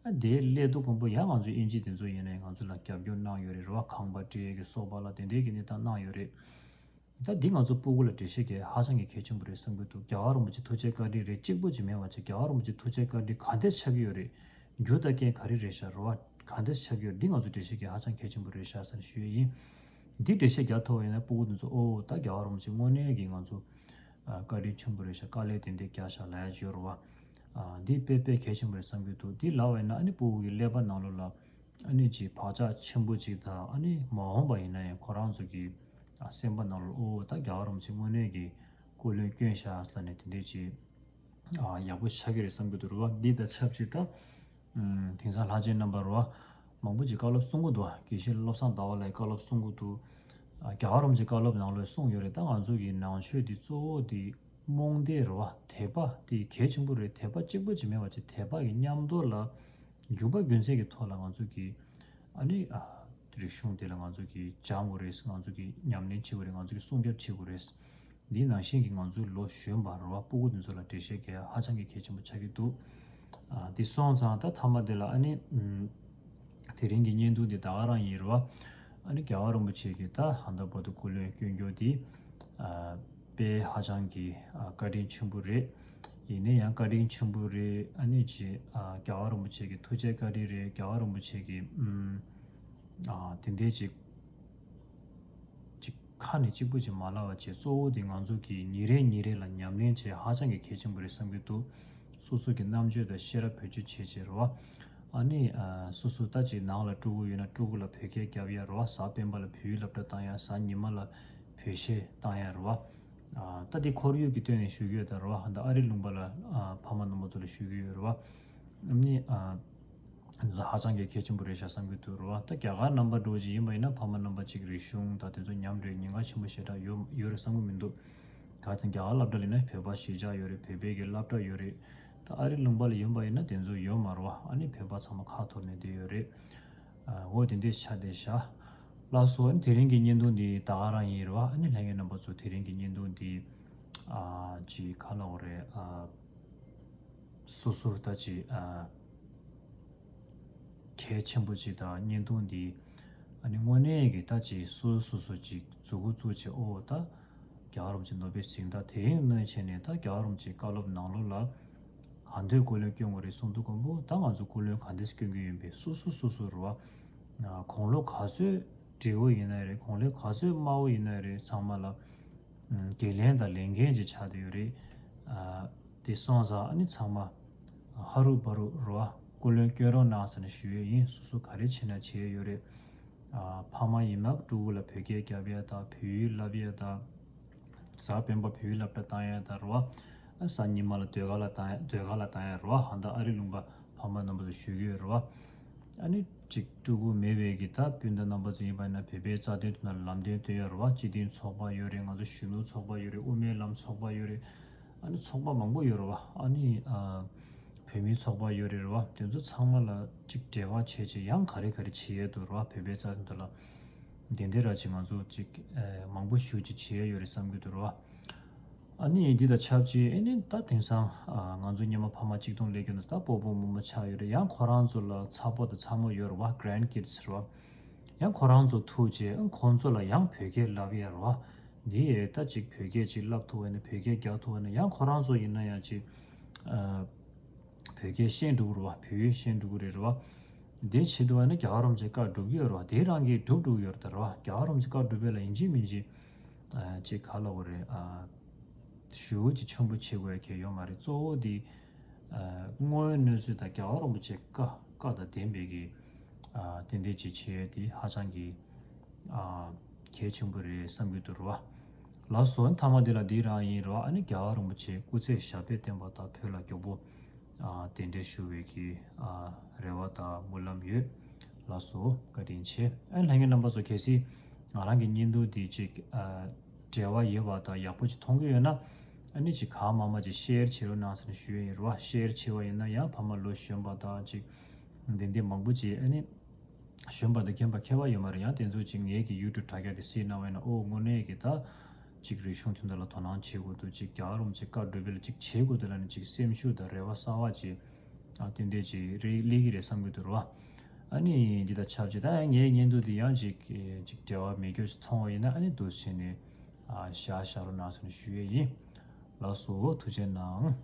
ཨ་དེ་སླེབས་དུས་ཀོང་པོ་ཡང་ང་ཚོའི་དབྱིན་ཇི་དེ་ཚོ་ཡིན་ནའི་ང་ཚོ་ལ་རྒྱབ་སྐྱོར་གནང་ཡོད་རེད་རེད་བ། ཁང་པ་སྤྲད་ཀྱི་སོགས་པ་ལ་དེ་འདྲས་ཀྱི་གནས་སྟངས་གནང་ཡོད་རེད། ད་འདི་ང་ཚོ་སྤུ་གུ་ལ་འགྲེལ་བཤད་གལ་ཧ་ཅང་གི་གལ་ཆེན་པོ་རེད་བསམ་གྱི་འདུག་རྒྱལ་བ་རིན་པོ་ཆེ་ཐུགས་རྗེ་བཀའ་དྲིན་རེད། གཅིག་པོ་ཅིག་མེད་པ་བྱས་རྒྱལ་བ་རིན་པོ་ཆེ་ཐུགས་རྗེ་བཀའ་དྲིན་ག་འདྲས་ཆགས་ཀྱི་ཡོད་རེད། རྒྱུ་དང་རྐྱེན་ག་རེ་རེད་ཤག་རེད་བ། ག་འདྲས་ཆགས་ཀྱི་ཡོད་རེད། འདི་ང་ཚོ་འགྲེལ་བཤད་གལ་ཧ་ཅང་གལ་ཆེན་པོ་རེད་ཤག་ཟེར་ཞུ་ཡས་ཡིན། འདི་འགྲེལ་བཤད་རྒྱག་ཐུབ་པ་ཡིན་ན་སྤུ་གུ་དེ་ཚོ་ཨོ་ད་རྒྱལ་བ་རིན་པོ་ཆེ་དངོས་གནས་ཀྱི་ང་ཚོ་ཨ་བཀའ་དྲིན་ཆེན་པོ་རེད་ཤག་དཀའ་ལས་དེ་འདྲས་བརྒྱབ་ཤག་ལབ་ཡ་ཅིག་ཡོད་རེད་བ། ཨ་འདི་དཔེ་དཔེ་གལ་ཆེན་པོ་རེད་བསམ་གྱི་འདུག་འདི་ལབ་པ་ཡིན་ན་ཨ་ནི་སྤུ་གུ་གི་ཀླད་པ་ནང་ལོགས་ལ་ཨ་ནི་ཅིག་བག་ཆགས་ཆེན་པོ་ཅིག་དང་ཨ་ནི་མ་འོངས་པ་ཡིན་ན་ཡང་ཁོ་རང་ཚོ་གི་ཨ་སེམས་པ་ནང་ལོགས་ཨོ་ད་རྒྱལ་བ་རིན་པོ་ཆེ་དངོས་གནས་ཀྱི་སྐུ་ལས་བསྐྱོན་ཤག་ཟེར་ནས་དེ་འདྲས་ཅིག་ཨ་ཡག་པོ་ཆགས་ཀྱི་རེད་བསམ་གྱི་འདུག་རེད་བ། འདི་དང་ཆབས་ཅིག་ད་ཨམ་དེང་སང་ལྷ་རྗེ་རྣམ་པ་རེད་བ། མང་པོ་ཅིག་བཀའ་སློབ་གསུང་གི་འདུག་དགེ་བཤེས་བློ་བཟང་ཟླ་བ་ལགས་བཀའ་སློབ་གསུང་གི་འདུག་ཨ་རྒྱལ་བ་རིན་པོ་ཆེ་བཀའ་སློབ་ནང་ལོགས་གསུངས་ཡོད་རེད། ད་ང་ཚོ་གི་ནང་ཆོས་འདི་གཙོ་བོ་འདི་རྨོངས་དད་རེད་བ། དད་པ་འདི་གལ་ཆེན་པོ་རེད། དད་པ་གཅིག་པོ་ཅིག་མེད་པ་ཅིག་དད་པ་གི་མཉམ་དུ་ལ་རྒྱུ་པ་རྒྱུ་མཚན་གྱི་ཐོག་ལ་ང་ཚོ་གི་ཨ་ནི་ཨ་རིག་གཞུང་དེ་ལ་ང་ཚོ་གི་སྦྱང་དགོས་རེད། ང་ཚོ་གི་ཉམས་ལེན་བྱེད་དགོས་རེད། ང་ཚོ་གི་སྲུང་སྐྱོབ་བྱེད་དགོས་རེད། འདི་ནང་བཞིན་གྱི་ང་ཚོའི་ལོ་གཞོན་པ་རེད་བ། སྤུ་གུ་འདི་ཚོ་ལ་འགྲེལ་བཤད་གལ་ཧ་ཅང་གི་གལ་ཆེན་པོ་ཆགས་ཀྱི་འདུག་ཨ་འདི་སོང་ཙང་ད་མཐའ་མ་དེ་ལ་ཨ་ནི་ཨམ་དེ་རིང་གི་བརྙན་ཐུང་འདི་ད་ག་རང་ཡིན་རེད་བ། ཨ་ནི་རྒྱལ་བ་རིན་པོ་ཆེ་གིས་ད་ཧན་ད་བར་དུ་སྐུ་ལས་བསྐྱོན་རྒྱུ་འདི་ཨ་དཔེ་ཧ་ཅང་གི་ཨ་བཀའ་དྲིན་ཆེན་པོ་རེད། ཡིན་ན་ཡང་བཀའ་དྲིན་ཆེན་པོ་རེད། ཨ་ནི་ཅི་ཨ་རྒྱལ་བ་རིན་པོ་ཆེ་གི་ཐུགས་རྗེ་བཀའ་དྲིན་རེད། རྒྱལ་བ་རིན་པོ་ཆེ་གི་ཨམ་ཨ་དེ་འདྲའི་ཅིག་ཅིག་ཁ་ནས་གཅིག་པུ་ཅིག་མ་ལབ་པ་བྱས། གཙོ་བོ་དེ་ང་ཚོ་གིས་ཉིན་རེ་ཉིན་རེ་ལ་ཉམས་ལེན་བྱེད་ཧ་ཅང་གི་གལ་ཆེན་པོ་རེད་བསམ་གྱི་འདུག་སོ་སོ་གི་རྣམ་དཔྱོད་དང་ཤེས་རབ་བེད་སྤྱོད་བྱེད་བྱེད་རེད་བ། ཨ་ནི་ཨ་སོ་སོ་ད་ཅིག་ནང་ལ་ཕྲུ་གུ་ཡོད་ན་ཕྲུ་གུ་ལ་བོད་སྐད་རྒྱབ་ཡ་རེད་བ། གཟའ་སྤེན་པ་ལ་བོད་ཡིག་སློབ་གྲྭ་བཏང་ཡ། གཟའ་ཉི་མ་ལ་བོད་གཞས་བཏང་ཡ་རེད་བ། ཨ་ད་དེ་ཁོར་ཡུག་གི་སྟེང་ནས་ཞུ་གི་ཡོད་ད་རེད་བ། ད་ཨ་རི་ལུང་པ་ལ་ཨ་ཕ་མ་རྣམ་པ་ཚོ་ལ་ཞུ་གི་ཡོད་རེད་བ། ཨ་ནི་ཨ་ཧ་ཅང་གི་གལ་ཆེན་པོ་རེད་ཤག་བསམ་གྱི་འདུག་རེད་བ། ད་རྒྱ་གར་རྣམ་པ་འགྲོ་ཅིག་ཡིན་པ་ཡིན་ན་ཕ་མ་རྣམ་པ་ཅིག་རིག་གཞུང་དང་དེ་ཚོ་ཉམས་རེད། ཉེན་ཁ་ཆེན་པོ་ཞེ་དྲག་ཡོད་ཡོད་རེད་བསམ་གྱི་མི་འདུག་ག་ཚོད་རྒྱ་གར་སློབ་གྲྭ་ལ་ཡིན་ན་བོད་པ་གཞིས་ཆགས་ཡོད་རེད། བོད་པའི་གི་སློབ་གྲྭ་ཡོད་རེད། ད་ཨ་རི་ལུང་པ་ལ་ཡིན་པ་ཡིན་ན་དེ་ཚོ་ཡོད་མ་རེད་བ། ཨ་ནི་བོད་པ་ཚང་མ་ཁ་འཐོར་ནས་བསྡད་ཡོད་རེད། ཨ་འོ་དེ་འདྲས་ཆགས་བསྡད་ཤག་ལགས་སོ། ཨ་ནི་དེ་རིང་གི་བརྙན་ཐུང་འདི་ད་ག་རང་ཡིན་རེད་བ། ཨ་ནི་ལྷན་རྒྱས་རྣམ་པ་ཚོ་དེ་རིང་གི་བརྙན་ཐུང་འདི་ཨ་ཅིག་ག་ལབ་དགོས་རེད། ཨ་སོ་སོ་ད་ཅིག་ཨ་གལ་ཆེན་པོ་ཅིག་དང་བརྙན་ཐུང་འདི་ཨ་ནི་དངོས་གནས་ཀྱི་ད་ཅིག་སོ་སོ་སོ་ཅིག་མཛུབ་གུ་བཙུགས་བྱས། ཨོ་ད་རྒྱལ་བ་རིན་པོ་ཆེ་ནོ་བེལ་གཟེངས་རྟགས་དེ་རིང་གནང་བྱས་ནས་ད་རྒྱལ་བ་རིན་པོ་ཆེའི་བཀའ་སློབ་ནང་ལོགས་ལ་གང་འདོད་སྐུ་ལས་སྐྱོན་དགོས་རེད་གསུང་དུས་ཀོང་པོ། ད་ང་ཚོ་སྐུ་ལས་གང་འདོད་སྐྱོན་གྱི་ཡིན་པས་སོ་སོ་སོ་སོ་རེད་བ། ཨ་དགུང་ལོ་ག་ཚོད་བགྲེས་པོ་ཡིན་ན་རེད། དགུང་ལོ་ག་ཚོད་དམའ་བོ་ཡིན་ན་རེད། ཚང་མ་ལ་ ཨ། འགན་ལེན་དང་ལས་འགན་ཅིག་ཆགས་བསྡད་ཡོད་རེད། ཨ། དེ་སོང་ཙང་ཨ་ནི་ཚང་མ་ཧ་རུ་བ་རུ་རེད་བ། སྐུ་ལས་སྐྱོན་རོགས་གནང་ཟེར་ནས་ཞུ་ཡས་ཡིན། སོ་སོ་ག་རེ་བྱེད་ན་བྱེད་ཡས་ཡོད་རེད། ཨ། ཕ་མ་ཡིན་ན་ཕྲུ་གུ་ལ་བོད་སྐད་རྒྱབ་ཡས་དང་བོད་ཡིག་བསླབ་ཡས་དང་། གཟའ་སྤེན་པ་བོད་ཡིག་སློབ་གྲྭ་བཏང་ཡས་དང་རེད་བ། ཨ། གཟའ་ཉི་མ་ལ་ཟློས་གར་ལ་བཏང་ཡས། ཟློས་གར་ལ་བཏང་ཡས་རེད་བ། ཨ། ད་ཨ་རི་ལུང་པ་ཕ་མ་རྣམ་པ་ཚོ་ཞུ་གི་ཡོད་རེད་བ། ཨ་ནི་ཅིག་ཕྲུ་གུ་མེད་པའི་གི་ད་སྤུན་ཟླ་རྣམ་པ་ཚོ་ཡིན་པ་ཡིན་ན་བོད་པའི་རྩ་དོན་དོན་ལ་ལམ་སྟོན་སྟོན་ཡས་རེད་བ། སྤྱི་མཐུན་ཚོགས་པ་ཡོད་རེད། ང་ཚོ་གཞོན་ནུ་ཚོགས་པ་ཡོད་རེད། དབུ་མའི་ལམ་ཚོགས་པ་ཡོད་རེད། ཨ་ནི་ཚོགས་པ་མང་པོ་ཡོད་རེད་བ། ཨ་ནི། ཨ། བོད་མིའི་ཚོགས་པ་ཡོད་རེད་རེད་བ། དེ་ཚོ་ཚང་མ་ལ་ཅིག་འབྲེལ་བ་བྱས་བྱས་ཡང་ག་རེ་ག་རེ་བྱེད་ཡས་འདུག་རེད་བ། བོད་པའི་རྩ་དོན་དོན་ལ་དེ་འདྲ་ར་ཅིག་ང་ཚོ་ཅིག་ཨ། མང་པོ་ཞེ་པོ་ཅིག་བྱེད་ཡས་ཡོད་རེད་བསམ་གྱི་འདུག་རེད་བ། ཨ་ནི་འདི་དང་ཆབས་ཅིག་ཨ་ནི་ད་དེང་སང་ཨ། ང་ཚོ་སྔོན་མ་ཕ་མ་གཅིག་སྟོང་སླེབས་ཀྱི་འདུག་ད་སྤོ་བོ་རྨོ་མོ་ཆགས་ཡོད་རེད། ཡང་ཁོ་རང་ཚོ་ལ་ཚ་པོ་དང་ཚ་མོ་ཡོད་རེད་བ། གྷ་རེན་ཌི་ཀིཌ་སི་རེད་བ། ཡང་ཁོ་རང་ཚོ་ཐུག་རྗེས་ཨ། ཁོང་ཚོ་ལ་ཡང་བོད་སྐད་བསླབ་ཡས་རེད་བ། འདི་ད་ཅིག་བོད་སྐད་ཅིག་བསླབ་ཐུབ་པ་ཡིན་ན། བོད་སྐད་རྒྱག་ཐུབ་པ་ཡིན་ན། ཡང་ཁོ་རང་ཚོ་ཡིན་ན་ཡང་ཅིག་ཨ། བོད་སྐད་ཤེས་འགྲོ་གི་རེད་བ། བོད་ཡིག་ཤེས་འགྲོ་གི་རེད་རེད་བ། འདི་བྱེད་ཐུབ་པ་ཡིན་ན་རྒྱལ་བ་རིན་པོ་ཆེ་བཀའ་སྒྲུབ་ཀྱི་ཡོད་རེད་བ། དེ་རང་གིས་སྒྲུབ་འགྲོ་གི་ཡོད་རེད་ད་རེད་བ། རྒྱལ་བ་རིན་པོ་ཆེ་བཀའ་སྒྲུབ་པ་ལ་ཡིན་གཅིག་མིན་གཅིག་ཨ། ཅིག་ག་ལབ་དགོས་རེད། ཨ། ཞེ་པོ་ཅིག་ཆེན་པོ་བྱེད་དགོས་ཡ་གང་ཡང་ཡོད་མ་རེད། གཙོ་བོ་དེ་ཨ། དངོས་ཡོད་གནས་ཚུལ་དང་རྒྱལ་བ་རིན་པོ་ཆེའི་བཀའ་བཀའ་དང་ལྡན་པའི་གི་ཨ། ཏན་ཏན་ཅིག་བྱེད་ཡས་དེ་ཧ་ཅང་གི་ཨ། གལ་ཆེན་པོ་རེད་བསམ་གྱི་འདུག་རེད་བ། ལགས་སོ། མཐའ་མ་འདི་ལ་འདི་རང་ཡིན་རེད་བ། ཨ་ནི་རྒྱལ་བ་རིན་པོ་ཆེ་སྐུ་ཚེ་ཞབས་པད་བརྟན་པ་དང་བོད་ལ་མགྱོགས་པོ་ཨ། གདན་འདྲེན་ཞུ་བའི་གི་ཨ། རེ་བ་དང་སྨོན་ལམ་ཡོད། ལགས་སོ། བཀའ་དྲིན་ཆེ། ཨ་ནི་ལྷན་རྒྱས་རྣམ་པ་ཚོ་གལ་སྲིད་ང་རང་གི་བརྙན་ཐུང་འདི་ཅིག་ཨ། འབྲེལ་བ་ཡོད་པ་དང་ཡག་པོ་ཅིག་མཐོང་གི་ཡོད་ན། ཨ་ནི་ཅིག་གང་མང་མང་ཅིག་ཤེར་བྱེད་རོགས་གནང་ཟེར་ནས་ཞུ་ཡས་ཡིན་རེད་བ། ཤེར་བྱེད་པ་ཡིན་ན་ཡང་ཕ་མ་ལོ་གཞོན་པ་དང་ཅིག་འདི་འདི་མང་པོ་ཅིག་ཨ་ནི་གཞོན་པ་དང་རྒན་པ་ཁྱད་པར་ཡོད་མ་རེད། ཡང་དེ་ཚོ་ཅིག་ངེད་ཀྱི་ཡུ་ཊུབ་དྲ་རྒྱ་དེ་གཟིགས་གནང་བ་ཡིན་ན། ཨོ་དངོས་གནས་ཀྱི་ད་ཅིག་རིག་གཞུང་དོན་དག་ལ་དོ་སྣང་བྱེད་དགོས་འདུག་ཅིག་རྒྱལ་བ་རིན་པོ་ཆེ་བཀའ་སྒྲུབ་པ་ལ་ཅིག་བྱེད་དགོས་འདུག་ལབ་ནས་ཅིག་སེམས་ཤུགས་དང་རེ་བ་གསར་པ་ཅིག་ཨ། ཏན་ཏན་ཅིག་རེ་སླེབས་ཀྱི་རེད་བསམ་གྱི་འདུག་རེད་བ། ཨ་ནི་འདི་དང་ཆབས་ཅིག་ད་ཡང་ངའི་བརྙན་ཐུང་འདི་ཡང་ཅིག་ཅིག་འབྲེལ་བ་མེད་རྒྱུ་ཞིག་མཐོང་བ་ཡིན་ན། ཨ་ནི་འདུག་སེ་བྱས་ནས་ཨ། བཞག་བཞག་རོགས་གནང་ཟེར་ནས་ཞུ་ཡས་ཡིན། ལགས་སོ། ཐུགས་རྗེ་གནང་།